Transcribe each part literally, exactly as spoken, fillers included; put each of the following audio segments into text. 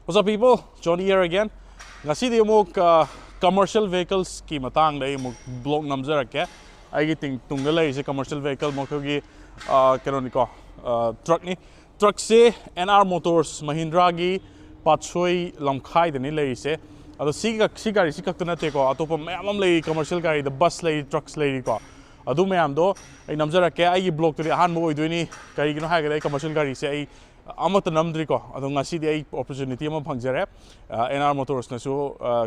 What's up, people? Johnny here again. ꯉꯁꯤꯗꯤ ꯑꯃꯨꯛ commercial ꯚꯦꯍꯤꯀꯜꯁꯀꯤ ꯃꯇꯥꯡꯗ ꯑꯩ ꯑꯃꯨꯛ ꯕ꯭ꯂꯣꯒ ꯅꯝꯖꯔꯛꯀꯦ꯫ ꯑꯩꯒꯤ ꯇꯤꯡ- ꯇꯨꯡꯗ ꯂꯩꯔꯤꯁꯦ ꯀꯃꯔꯁꯤꯌꯦꯜ ꯚꯦꯍꯤꯀꯜ ꯃꯈꯣꯏꯒꯤ ꯑ, ꯀꯩꯅꯣꯅꯤꯀꯣ, ꯇ꯭ꯔꯛꯅꯤ꯫ ꯇ꯭ꯔꯛꯁꯦ ꯑꯦꯟ ꯑꯥꯔ ꯃꯣꯇꯣꯔꯁ ꯃꯍꯤꯟꯗ꯭ꯔꯥꯒꯤ ꯄꯥꯠꯁꯣꯏ ꯂꯝꯈꯥꯏꯗꯅꯤ ꯂꯩꯔꯤꯁꯦ꯫ ꯑꯗꯣ ꯁꯤꯒꯤ ꯁꯤ ꯒꯥꯔꯤꯁꯤ ꯈꯛꯇ ꯅꯠꯇꯦꯀꯣ, ꯑꯇꯣꯞꯄ ꯃꯌꯥꯝ ꯑꯃ ꯂꯩꯔꯤ, ꯀꯃꯔꯁꯤꯌꯦꯜ ꯒꯥꯔꯤꯗ ꯕꯁ ꯂꯩꯔꯤ, ꯇ꯭ꯔꯛꯁ ꯂꯩꯔꯤꯀꯣ꯫ ꯑꯗꯨ ꯃꯌꯥꯝꯗꯣ ꯑꯩ ꯅꯝꯖꯔꯛꯀꯦ꯫ ꯑꯩꯒꯤ ꯕ꯭ꯂꯣꯒꯇꯨꯗꯤ ꯑꯍꯥꯟꯕ ꯑꯣꯏꯗꯣꯏꯅꯤ꯫ ꯀꯔꯤꯒꯤꯅꯣ ꯍꯥꯏꯔꯒꯗꯤ ꯑꯩ ꯀꯃꯔꯁꯤꯌꯦꯜ ꯒꯥꯔꯤꯁꯦ ꯑꯩ ꯑꯃꯠꯇ ꯅꯝꯗ꯭ꯔꯤꯀꯣ꯫ ꯑꯗꯣ ꯉꯁꯤꯗꯤ ꯑꯩ ꯑꯣꯄꯣꯔꯆꯨꯅꯤꯇꯤ ꯑꯃ ꯐꯪꯖꯔꯦ꯫ ꯑꯦꯟ ꯑꯥꯔ ꯃꯣꯇꯣꯔꯁꯅꯁꯨ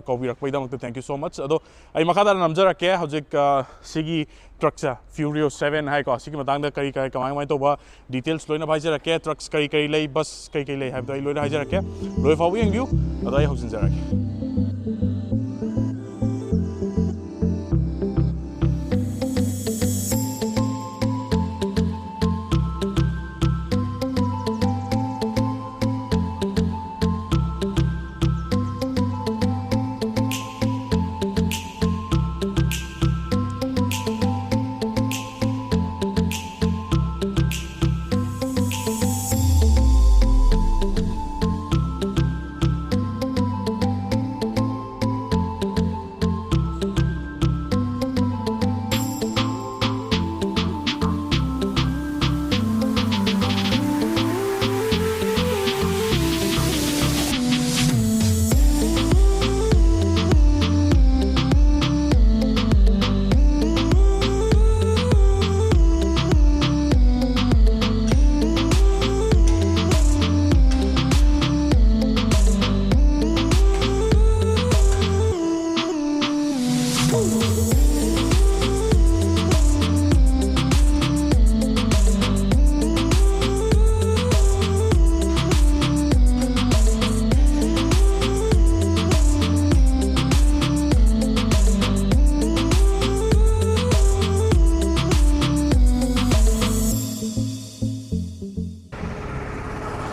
ꯀꯧꯕꯤꯔꯛꯄꯒꯤꯗꯃꯛꯇ thank you so much꯫ ꯑꯗꯣ ꯑꯩ ꯃꯈꯥ ꯇꯥꯅ ꯅꯝꯖꯔꯛꯀꯦ꯫ ꯍꯧꯖꯤꯛ ꯑ, ꯁꯤꯒꯤ ꯇ꯭ꯔꯛꯁꯦ, ꯐ꯭ꯌꯨꯔꯤꯑꯣ ꯁꯚꯦꯟ ꯍꯥꯏꯀꯣ, ꯁꯤꯒꯤ ꯃꯇꯥꯡꯗ ꯀꯔꯤ ꯀꯔꯤ ꯀꯃꯥꯏ ꯀꯃꯥꯏꯅ ꯇꯧꯕ ꯗꯤꯇꯦꯜꯁ ꯂꯣꯏꯅ ꯍꯥꯏꯖꯔꯛꯀꯦ꯫ ꯇ꯭ꯔꯛꯁ ꯀꯔꯤ ꯀꯔꯤ ꯂꯩ, ꯕꯁ ꯀꯔꯤ ꯀꯔꯤ ꯂꯩ ꯍꯥꯏꯕꯗꯣ ꯑꯩ ꯂꯣꯏꯅ ꯍꯥꯏꯖꯔꯛꯀꯦ꯫ ꯂꯣꯏ ꯐꯥꯎꯕ ꯌꯦꯡꯕꯤꯌꯨ꯫ ꯑꯗꯣ ꯑꯩ ꯍꯧꯖꯤꯟꯖꯔꯛꯀꯦ꯫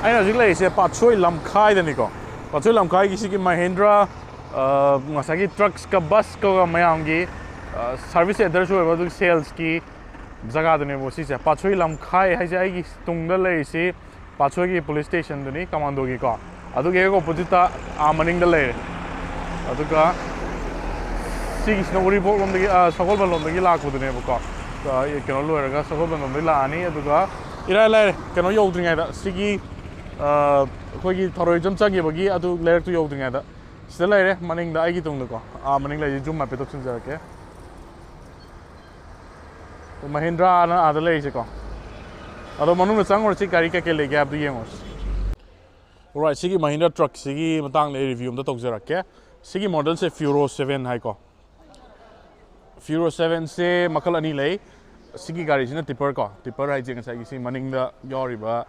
ꯑꯩꯅ ꯍꯧꯖꯤꯛ ꯂꯩꯔꯤꯁꯦ ꯄꯥꯠꯁꯣꯏ ꯂꯝꯈꯥꯏꯗꯅꯤꯀꯣ꯫ ꯄꯥꯠꯁꯣꯏ ꯂꯝꯈꯥꯏꯒꯤ ꯁꯤꯒꯤ ꯃꯍꯤꯟꯗ꯭ꯔꯥ, ꯑ, ꯉꯁꯥꯏꯒꯤ ꯇ꯭ꯔꯛꯁꯀ ꯕꯁꯀ ꯃꯌꯥꯝꯒꯤ, ꯑ, ꯁꯥꯔꯚꯤꯁ ꯁꯦꯟꯇꯔꯁꯨ ꯑꯣꯏꯕ, ꯑꯗꯨꯒ ꯁꯦꯜꯁꯀꯤ ꯖꯒꯥꯗꯨꯅꯦꯕ ꯁꯤꯁꯦ꯫ ꯄꯥꯠꯁꯣꯏ ꯂꯝꯈꯥꯏ ꯍꯥꯏꯁꯦ ꯑꯩꯒꯤ ꯇꯨꯡꯗ ꯂꯩꯔꯤꯁꯤ ꯄꯥꯠꯁꯣꯏꯒꯤ ꯄꯨꯂꯤꯁ ꯁ꯭ꯇꯦꯁꯟꯗꯨꯅꯤ, ꯀꯃꯥꯟꯗꯣꯒꯤꯀꯣ꯫ ꯑꯗꯨꯒꯤ ꯍꯦꯛ ꯑꯣꯄꯣꯖꯤꯠꯇ ꯑꯥ ꯃꯅꯤꯡꯗ ꯂꯩꯔꯦ꯫ ꯑꯗꯨꯒ ꯁꯤꯒꯤꯁꯤꯅ ꯎꯔꯤꯄꯣꯛ ꯂꯣꯝꯗꯒꯤ, ꯑ, ꯁꯒꯣꯜꯕꯟ ꯂꯣꯝꯗꯒꯤ ꯂꯥꯛꯄꯗꯨꯅꯦꯕꯀꯣ꯫ ꯑ, ꯀꯩꯅꯣ ꯂꯣꯏꯔꯒ ꯁꯒꯣꯜꯕꯟ ꯂꯣꯝꯗꯒꯤ ꯂꯥꯛꯑꯅꯤ꯫ ꯑꯗꯨꯒ ꯏꯔꯥꯏ ꯂꯥꯏꯔꯦ, ꯀꯩꯅꯣ ꯌꯧꯗ꯭ꯔꯤꯉꯩꯗ, ꯁꯤꯒꯤ, ꯑ, ꯑꯩꯈꯣꯏꯒꯤ ꯊꯔꯣꯏ ꯖꯝ ꯆꯪꯈꯤꯕꯒꯤ ꯑꯗꯨ ꯂꯩꯔꯛꯇꯨ ꯌꯧꯗ꯭ꯔꯤꯉꯩꯗ ꯁꯤꯗ ꯂꯩꯔꯦ, ꯃꯅꯤꯡꯗ ꯑꯩꯒꯤ ꯇꯨꯡꯗꯀꯣ꯫ ꯑꯥ, ꯃꯅꯤꯡ ꯂꯩꯁꯦ ꯖꯨꯝ ꯍꯥꯏꯐꯦꯠ ꯇꯧꯁꯤꯟꯖꯔꯛꯀꯦ꯫ ꯃꯍꯤꯟꯗ꯭ꯔꯥꯅ ꯑꯥꯗ ꯂꯩꯔꯤꯁꯦꯀꯣ꯫ ꯑꯗꯣ ꯃꯅꯨꯡꯗ ꯆꯪꯉꯨꯔꯁꯤ, ꯒꯥꯔꯤ ꯀꯩꯀꯩ ꯂꯩꯒꯦ ꯍꯥꯏꯕꯗꯨ ꯌꯦꯡꯉꯨꯔꯁꯤ꯫ Alright, ꯁꯤꯒꯤ ꯃꯍꯤꯟꯗ꯭ꯔꯥ ꯇ꯭ꯔꯛꯁꯤꯒꯤ ꯃꯇꯥꯡꯗ ꯑꯩ ꯔꯤꯚ꯭ꯌꯨ ꯑꯝꯇ ꯇꯧꯖꯔꯛꯀꯦ꯫ ꯁꯤꯒꯤ ꯃꯣꯗꯦꯜꯁꯦ ꯐ꯭ꯌꯨꯔꯣ ꯁꯚꯦꯟ ꯍꯥꯏꯀꯣ꯫ ꯐ꯭ꯌꯨꯔꯣ ꯁꯚꯦꯟꯁꯦ ꯃꯈꯜ ꯑꯅꯤ ꯂꯩ꯫ ꯁꯤꯒꯤ ꯒꯥꯔꯤꯁꯤꯅ ꯇꯤꯄꯔ ꯀꯣ, ꯇꯤꯄꯔ ꯍꯥꯏꯁꯦ ꯉꯁꯥꯏꯒꯤ ꯁꯤ ꯃꯅꯤꯡꯗ ꯌꯥꯎꯔꯤꯕ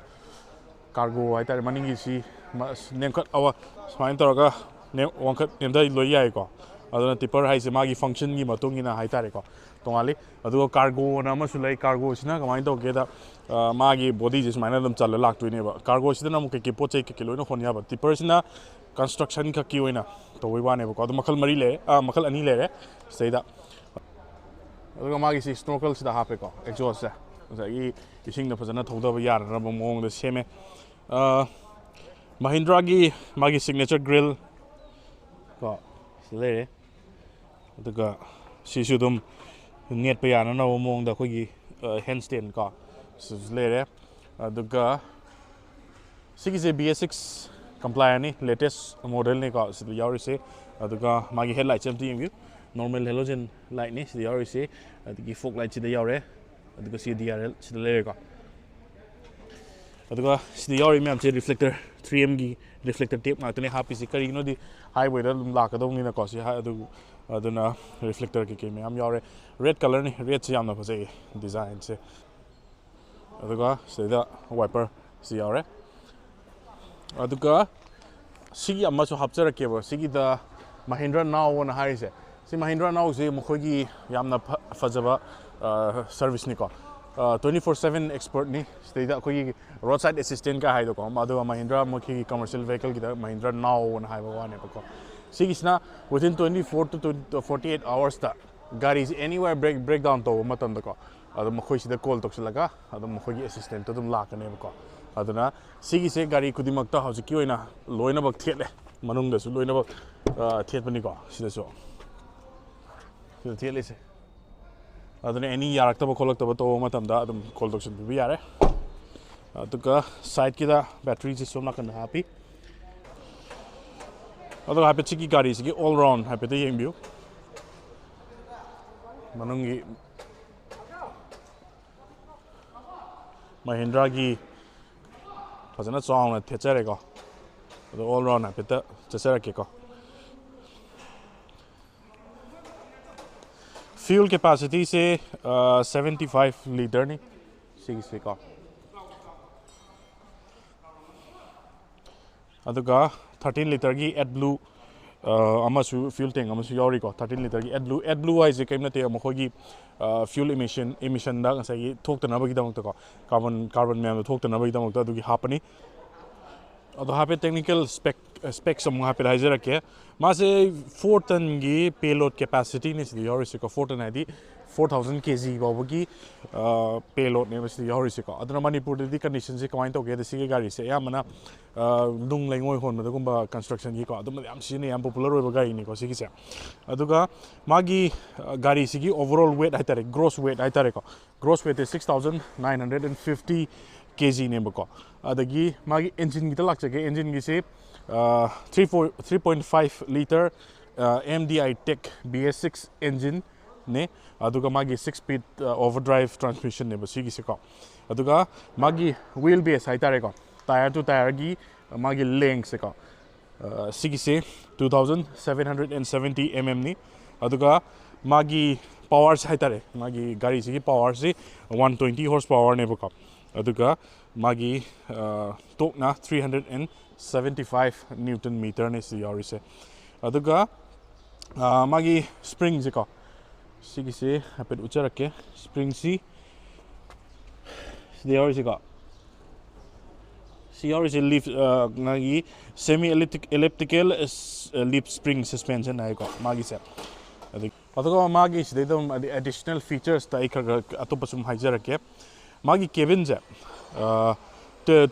ꯀꯥꯔꯒꯣ ꯍꯥꯏꯇꯥꯔꯦ, ꯃꯅꯤꯡꯒꯤ ꯁꯤ ꯃ-, ꯅꯦꯝꯈꯠ ꯑꯋꯥ-, ꯁꯨꯃꯥꯏꯅ ꯇꯧꯔꯒ ꯅꯦꯝ-, ꯋꯥꯡꯈꯠ ꯅꯦꯝꯊ ꯂꯣꯏ ꯌꯥꯏꯀꯣ꯫ ꯑꯗꯨꯅ ꯇꯤꯄꯔ ꯍꯥꯏꯁꯦ ꯃꯥꯒꯤ ꯐꯪꯁꯟꯒꯤ ꯃꯇꯨꯡ ꯏꯟꯅ ꯍꯥꯏꯇꯥꯔꯦꯀꯣ, ꯇꯣꯉꯥꯜꯂꯤ꯫ ꯑꯗꯨꯒ ꯀꯥꯔꯒꯣꯅ ꯑꯃꯁꯨ ꯂꯩ꯫ ꯀꯥꯔꯒꯣꯁꯤꯅ ꯀꯃꯥꯏꯅ ꯇꯧꯒꯦꯗ, ꯑ, ꯃꯥꯒꯤ ꯕꯣꯗꯤꯁꯦ ꯁꯨꯃꯥꯏꯅ ꯑꯗꯨꯝ ꯆꯜꯂ ꯂꯥꯛꯇꯣꯏꯅꯦꯕ꯫ ꯀꯥꯔꯒꯣꯁꯤꯗꯅ ꯑꯃꯨꯛ ꯀꯩꯀꯩ ꯄꯣꯠ ꯆꯩ ꯀꯩꯀꯩ ꯂꯣꯏꯅ ꯍꯣꯟ ꯌꯥꯕ꯫ ꯇꯤꯄꯔꯁꯤꯅ ꯀꯟꯁꯇ꯭ꯔꯛꯁꯟ ꯈꯛꯀꯤ ꯑꯣꯏꯅ ꯇꯧꯕꯩ ꯋꯥꯅꯦꯕꯀꯣ꯫ ꯑꯗꯣ ꯃꯈꯜ ꯃꯔꯤ ꯂꯩ, ꯑ, ꯃꯈꯜ ꯑꯅꯤ ꯂꯩꯔꯦ ꯁꯤꯗꯩꯗ꯫ ꯑꯗꯨꯒ ꯃꯥꯒꯤ ꯁꯤ ꯁ꯭ꯅꯣꯔꯀꯜꯁꯤꯗ ꯍꯥꯞꯄꯦꯀꯣ, ꯑꯦꯛꯖꯣꯁꯁꯦ, ꯉꯁꯥꯏꯒꯤ ꯏꯁꯤꯡꯗ ꯐꯖꯅ ꯊꯧꯗꯕ ꯌꯥꯅꯅꯕ ꯃꯑꯣꯡꯗ ꯁꯦꯝꯃꯦ꯫ ꯑ, ꯃꯍꯤꯟꯗ꯭ꯔꯥꯒꯤ ꯃꯥꯒꯤ ꯁꯤꯒꯅꯦꯆꯔ ꯒ꯭ꯔꯤꯜ ꯀꯣ, ꯁꯤ ꯂꯩꯔꯦ꯫ ꯑꯗꯨꯒ ꯁꯤꯁꯨ ꯑꯗꯨꯝ ꯅꯦꯠꯄ ꯌꯥꯅꯅꯕ ꯃꯑꯣꯡꯗ ꯑꯩꯈꯣꯏꯒꯤ, ꯑ, ꯍꯦꯟ ꯁ꯭ꯇꯦꯟ ꯀꯣ, ꯁꯤꯁꯨ ꯂꯩꯔꯦ꯫ ꯑꯗꯨꯒ ꯁꯤꯒꯤꯁꯦ B S six compliant ꯅꯤ, latest model ꯅꯤꯀꯣ ꯁꯤꯗ ꯌꯥꯎꯔꯤꯁꯦ꯫ ꯑꯗꯨꯒ ꯃꯥꯒꯤ ꯍꯦꯠ ꯂꯥꯏꯠꯁꯦ ꯑꯝꯇ ꯌꯦꯡꯕꯤꯌꯨ, normal halogen light ꯅꯤ ꯁꯤꯗ ꯌꯥꯎꯔꯤꯁꯦ꯫ ꯑꯗꯒꯤ fog light ꯁꯤꯗ ꯌꯥꯎꯔꯦ, ꯑꯗꯨꯒ ꯁꯤ D R L ꯁꯤꯗ ꯂꯩꯔꯦꯀꯣ꯫ ꯑꯗꯨꯒ ꯁꯤꯗ ꯌꯥꯎꯔꯤ ꯃꯌꯥꯝꯁꯦ ꯔꯤꯐ꯭ꯂꯦꯛꯇꯔ, three M ꯒꯤ ꯔꯤꯐ꯭ꯂꯦꯛꯇꯔ ꯇꯦꯞ ꯉꯥꯛꯇꯅꯦ ꯍꯥꯞꯄꯤꯁꯦ꯫ ꯀꯔꯤꯒꯤꯅꯣꯗꯤ highway ꯗ ꯑꯗꯨꯝ ꯂꯥꯛꯀꯗꯧꯅꯤꯅꯀꯣ꯫ ꯁꯤ ꯍꯥꯏ-, ꯑꯗꯨ, ꯑꯗꯨꯅ ꯔꯤꯐ꯭ꯂꯦꯛꯇꯔ ꯀꯩꯀꯩ ꯃꯌꯥꯝ ꯌꯥꯎꯔꯦ꯫ Red colour ꯅꯤ, ꯔꯦꯗꯁꯦ ꯌꯥꯝꯅ ꯐꯖꯩꯌꯦ ꯗꯤꯖꯥꯏꯟꯁꯦ꯫ ꯑꯗꯨꯒ ꯁꯤꯗꯩꯗ wiper ꯁꯤ ꯌꯥꯎꯔꯦ꯫ ꯑꯗꯨꯒ ꯁꯤꯒꯤ ꯑꯃꯁꯨ ꯍꯥꯞꯆꯔꯛꯀꯦꯕ, ꯁꯤꯒꯤꯗ Mahindra Now ꯑꯅ ꯍꯥꯏꯔꯤꯁꯦ꯫ ꯁꯤ Mahindra Now ꯁꯤ ꯃꯈꯣꯏꯒꯤ ꯌꯥꯝꯅ ꯐ-, ꯐꯖꯕ, ꯑ, service ꯅꯤꯀꯣ꯫ ꯑ, twenty four seven expert ꯅꯤ꯫ ꯁꯤꯗꯩꯗ ꯑꯩꯈꯣꯏꯒꯤ roadside assistant ꯀ ꯍꯥꯏꯗꯣꯀꯣ, ꯑꯗꯨꯒ Mahindra ꯃꯈꯣꯏꯒꯤ commercial vehicle ꯒꯤꯗ Mahindra Now ꯑꯅ ꯍꯥꯏꯕ ꯋꯥꯅꯦꯕꯀꯣ꯫ ꯁꯤꯒꯤꯁꯤꯅ within twenty four to twenty, forty eight hours ꯇ ꯒꯥꯔꯤꯁꯤ anywhere break, breakdown ꯇꯧꯕ ꯃꯇꯝꯗꯀꯣ, ꯑꯗꯨꯝ ꯃꯈꯣꯏꯁꯤꯗ call ꯇꯧꯁꯤꯜꯂꯒ ꯑꯗꯨꯝ ꯃꯈꯣꯏꯒꯤ assistant ꯇꯣ ꯑꯗꯨꯝ ꯂꯥꯛꯀꯅꯦꯕꯀꯣ꯫ ꯑꯗꯨꯅ ꯁꯤꯒꯤꯁꯦ ꯒꯥꯔꯤ ꯈꯨꯗꯤꯡꯃꯛꯇ ꯍꯧꯖꯤꯛꯀꯤ ꯑꯣꯏꯅ ꯂꯣꯏꯅꯃꯛ ꯊꯦꯠꯂꯦ, ꯃꯅꯨꯡꯗꯁꯨ ꯂꯣꯏꯅꯃꯛ ꯊꯦꯠꯄꯅꯤꯀꯣ꯫ ꯁꯤꯗꯁꯨ, ꯁꯤꯗ ꯊꯦꯠꯂꯤꯁꯦ꯫ ꯑꯗꯨꯅ ꯑꯦꯅꯤ ꯌꯥꯔꯛꯇꯕ ꯈꯣꯠꯂꯛꯇꯕ ꯇꯧꯕ ꯃꯇꯝꯗ ꯑꯗꯨꯝ ꯀꯣꯜ ꯇꯧꯁꯟꯕꯤꯕ ꯌꯥꯔꯦ꯫ ꯑꯗꯨꯒ ꯁꯥꯏꯠꯀꯤꯗ ꯕꯦꯇ꯭ꯔꯤꯁꯤ ꯁꯣꯝ ꯅꯥꯀꯟꯗ ꯍꯥꯞꯄꯤ꯫ ꯑꯗꯨꯒ ꯍꯥꯏꯐꯦꯠ ꯁꯤꯒꯤ ꯒꯥꯔꯤꯁꯤꯒꯤ ꯑꯣꯜ ꯔꯥꯎꯟ ꯍꯥꯏꯐꯦꯠꯇ ꯌꯦꯡꯕꯤꯌꯨ꯫ ꯃꯅꯨꯡꯒꯤ ꯃꯍꯤꯟꯗ꯭ꯔꯥꯒꯤ ꯐꯖꯅ ꯆꯥꯎꯅ ꯊꯦꯠꯆꯔꯦꯀꯣ꯫ ꯑꯗꯣ ꯑꯣꯜ ꯔꯥꯎꯟ ꯍꯥꯏꯐꯦꯠꯇ ꯆꯠꯆꯔꯛꯀꯦꯀꯣ꯫ ꯐ꯭ꯌꯨꯜ ꯀꯦꯄꯥꯁꯤꯇꯤꯁꯦ ꯁꯕꯦꯟꯇꯤ ꯐꯥꯏꯚ ꯂꯤꯇꯔꯅꯤ ꯁꯤꯒꯤꯁꯦꯀꯣ꯫ ꯑꯗꯨꯒ ꯊꯥꯔꯇꯤꯟ ꯂꯤꯇꯔꯒꯤ ꯑꯦꯠ ꯕ꯭ꯂꯨ ꯑꯃꯁꯨ, ꯐ꯭ꯌꯨꯜ ꯇꯦꯡ ꯑꯃꯁꯨ ꯌꯥꯎꯔꯤꯀꯣ꯫ ꯊꯥꯔꯇꯤꯟ ꯂꯤꯇꯔꯒꯤ ꯑꯦꯠ ꯕ꯭ꯂꯨ, ꯑꯦꯠ ꯕ꯭ꯂꯨ ꯍꯥꯏꯁꯦ ꯀꯔꯤꯝ ꯅꯠꯇꯦ, ꯃꯈꯣꯏꯒꯤ ꯐ꯭ꯌꯨꯜ ꯏꯃꯤꯁꯟ, ꯏꯃꯤꯁꯟꯗ ꯉꯁꯥꯏꯒꯤ ꯊꯣꯛꯇꯅꯕꯒꯤꯗꯃꯛꯇꯀꯣ, ꯀꯥꯔꯕꯣꯟ, ꯀꯥꯔꯕꯣꯟ ꯃꯌꯥꯝꯗꯣ ꯊꯣꯛꯇꯅꯕꯒꯤꯗꯃꯛꯇ ꯑꯗꯨꯒꯤ ꯍꯥꯞꯄꯅꯤ꯫ ꯑꯗꯣ ꯍꯥꯏꯐꯦꯠ ꯇꯦꯛꯅꯤꯀꯦꯜ ꯁ꯭ꯄꯦꯛ, ꯁ꯭ꯄꯦꯛꯁ ꯑꯃꯨꯛ ꯍꯥꯏꯐꯦꯠ ꯍꯥꯏꯖꯔꯛꯀꯦ꯫ ꯃꯥꯁꯦ ꯐꯣꯔ ꯇꯟꯒꯤ ꯄꯦꯂꯣꯗ ꯀꯦꯄꯥꯁꯤꯇꯤꯅꯤ ꯁꯤꯗ ꯌꯥꯎꯔꯤꯁꯦꯀꯣ꯫ ꯐꯣꯔ ꯇꯟ ꯍꯥꯏꯗꯤ ꯐꯣꯔ ꯊꯥꯎꯖꯟ ꯀꯦ ꯖꯤ ꯐꯥꯎꯕꯒꯤ ꯄꯦꯂꯣꯗꯅꯦꯕ ꯁꯤꯗ ꯌꯥꯎꯔꯤꯁꯦꯀꯣ꯫ ꯑꯗꯨꯅ ꯃꯅꯤꯄꯨꯔꯗꯗꯤ ꯀꯟꯗꯤꯁꯟꯁꯦ ꯀꯃꯥꯏꯅ ꯇꯧꯒꯦꯗ, ꯁꯤꯒꯤ ꯒꯥꯔꯤꯁꯦ ꯑꯌꯥꯝꯕꯅ ꯑ, ꯅꯨꯡ ꯂꯩꯉꯣꯏ ꯍꯣꯟꯕꯗꯒꯨꯝꯕ, ꯀꯟꯁꯇ꯭ꯔꯛꯁꯟꯒꯤꯀꯣ, ꯑꯗꯨꯝꯕꯗ ꯌꯥꯝ ꯁꯤꯖꯤꯟꯅꯩ, ꯌꯥꯝ ꯄꯣꯄꯨꯂꯔ ꯑꯣꯏꯕ ꯒꯥꯔꯤꯅꯤꯀꯣ ꯁꯤꯒꯤꯁꯦ꯫ ꯑꯗꯨꯒ ꯃꯥꯒꯤ, ꯑ, ꯒꯥꯔꯤꯁꯤꯒꯤ ꯑꯣꯚꯔꯑꯣꯜ ꯋꯦꯠ ꯍꯥꯏꯇꯥꯔꯦ, ꯒ꯭ꯔꯣꯁ ꯋꯦꯠ ꯍꯥꯏꯇꯥꯔꯦꯀꯣ, ꯒ꯭ꯔꯣꯁ ꯋꯦꯠꯇꯤ six thousand nine hundred and fifty K ꯖꯤꯅꯦꯕꯀꯣ꯫ ꯑꯗꯒꯤ ꯃꯥꯒꯤ ꯏꯟꯖꯤꯟꯒꯤꯗ ꯂꯥꯛꯆꯒꯦ꯫ ꯏꯟꯖꯤꯟꯒꯤꯁꯤ, ꯑ, three four, three point five litre, ꯑ, M D I tech B S six ꯏꯟꯖꯤꯟꯅꯦ꯫ ꯑꯗꯨꯒ ꯃꯥꯒꯤ ꯁꯤꯛꯁ ꯁ꯭ꯄꯤꯠ, ꯑ, ꯑꯣꯚꯔ ꯗ꯭ꯔꯥꯏꯚ ꯇ꯭ꯔꯥꯟꯁꯃꯤꯁꯟꯅꯦꯕ ꯁꯤꯒꯤꯁꯤꯀꯣ꯫ ꯑꯗꯨꯒ ꯃꯥꯒꯤ ꯋꯤꯜ ꯕꯦꯁ ꯍꯥꯏꯇꯥꯔꯦꯀꯣ, ꯇꯥꯌꯔ ꯇꯨ ꯇꯥꯌꯔꯒꯤ ꯃꯥꯒꯤ ꯂꯦꯡꯁꯦꯀꯣ, ꯑ, ꯁꯤꯒꯤꯁꯦ two thousand seven hundred and seventy M ꯑꯦꯝꯅꯤ꯫ ꯑꯗꯨꯒ ꯃꯥꯒꯤ ꯄꯥꯋꯔꯁꯦ ꯍꯥꯏꯇꯥꯔꯦ, ꯃꯥꯒꯤ ꯒꯥꯔꯤꯁꯤꯒꯤ ꯄꯥꯋꯔꯁꯤ ꯋꯥꯟ ꯇ꯭ꯋꯦꯟꯇꯤ ꯍꯣꯔꯁ ꯄꯥꯋꯔꯅꯦꯕꯀꯣ꯫ ꯑꯗꯨꯒ ꯃꯥꯒꯤ, ꯑ, ꯇꯣꯛꯅ three hundred and seventy five newton ꯃꯤꯇꯔꯅꯦ ꯁꯤ ꯌꯥꯎꯔꯤꯁꯦ꯫ ꯑꯗꯨꯒ, ꯑ, ꯃꯥꯒꯤ ꯁ꯭ꯄ꯭ꯔꯤꯡꯁꯦꯀꯣ, ꯁꯤꯒꯤꯁꯦ ꯍꯥꯏꯐꯦꯠ ꯎꯠꯆꯔꯛꯀꯦ꯫ ꯁ꯭ꯄ꯭ꯔꯤꯡꯁꯤ ꯁꯤꯗ ꯌꯥꯎꯔꯤꯁꯤꯀꯣ, ꯁꯤ ꯌꯥꯎꯔꯤꯁꯦ ꯂꯤꯐ, ꯑ, ꯃꯥꯒꯤ ꯁꯦꯃꯤ ꯏꯂꯤꯞꯇꯤꯀꯦꯜ ꯂꯤꯐ ꯁ꯭ꯄ꯭ꯔꯤꯡ ꯁꯁꯄꯦꯟꯁꯟ ꯍꯥꯏꯀꯣ ꯃꯥꯒꯤꯁꯦ꯫ ꯑꯗꯒꯤ, ꯑꯗꯨꯒ ꯃꯥꯒꯤ ꯁꯤꯗꯩꯗ ꯑꯗꯨꯝ ꯑꯦꯗꯤꯁꯅꯦꯜ ꯐꯤꯆꯔꯁꯇ ꯑꯩ ꯈꯔ ꯈꯔ ꯑꯇꯣꯞꯄ ꯁꯨꯝ ꯍꯥꯏꯖꯔꯛꯀꯦ꯫ ꯃꯥꯒꯤ ꯀꯦꯕꯤꯟꯁꯦ, ꯑ,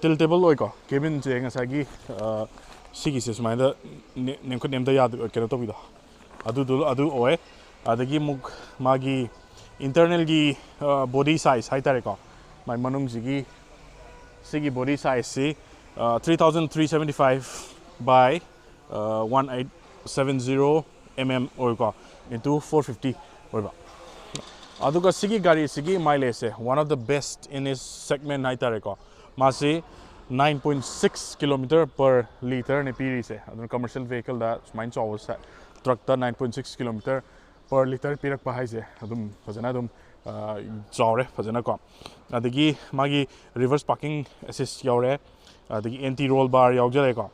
ꯇꯤꯜꯇꯦꯕꯜ ꯑꯣꯏꯀꯣ꯫ ꯀꯦꯕꯤꯟꯁꯦ ꯉꯁꯥꯏꯒꯤ ꯑ, ꯁꯤꯒꯤꯁꯦ ꯁꯨꯃꯥꯏꯅ ꯅꯦ- ꯅꯦꯝꯈꯠ ꯅꯦꯝꯊ ꯌꯥꯗ ꯀꯩꯅꯣ ꯇꯧꯕꯤꯗꯣ, ꯑꯗꯨꯗꯣ ꯑꯗꯨ ꯑꯣꯏ꯫ ꯑꯗꯒꯤ ꯑꯃꯨꯛ ꯃꯥꯒꯤ ꯏꯟꯇꯔꯅꯦꯜꯒꯤ ꯕꯣꯗꯤ ꯁꯥꯏꯖ ꯍꯥꯏꯇꯥꯔꯦꯀꯣ, ꯃꯥꯏ ꯃꯅꯨꯡꯁꯤꯒꯤ ꯁꯤꯒꯤ body ꯁꯥꯏꯖꯁꯤ three thousand three seventy five by one eight seven zero mm ꯑꯣꯏꯀꯣ, into four fifty ꯑꯣꯏꯕ꯫ ꯑꯗꯨꯒ ꯁꯤꯒꯤ ꯒꯥꯔꯤꯁꯤꯒꯤ ꯃꯥꯏꯂꯦꯖꯁꯦ one of the best in its segment ꯍꯥꯏꯇꯥꯔꯦꯀꯣ꯫ ꯃꯥꯁꯤ nine point six kilometer per literꯅꯦ ꯄꯤꯔꯤꯁꯦ꯫ ꯑꯗꯨꯅ ꯀꯃꯔꯁꯤꯌꯦꯜ ꯚꯦꯍꯤꯀꯜꯗ ꯁꯨꯃꯥꯏꯅ ꯆꯥꯎꯕ ꯇ꯭ꯔꯛꯇ nine point six kilometer per liter ꯄꯤꯔꯛꯄ ꯍꯥꯏꯁꯦ ꯑꯗꯨꯝ ꯐꯖꯅ ꯑꯗꯨꯝ ꯆꯥꯎꯔꯦ ꯐꯖꯅꯀꯣ꯫ ꯑꯗꯒꯤ ꯃꯥꯒꯤ ꯔꯤꯚꯔꯁ ꯄꯥꯔꯀꯤꯡ ꯑꯦꯁꯤꯁ ꯌꯥꯎꯔꯦ, ꯑꯗꯒꯤ ꯑꯦꯟꯇꯤ ꯔꯣꯜ ꯕꯥꯔ ꯌꯥꯎꯖꯔꯦꯀꯣ꯫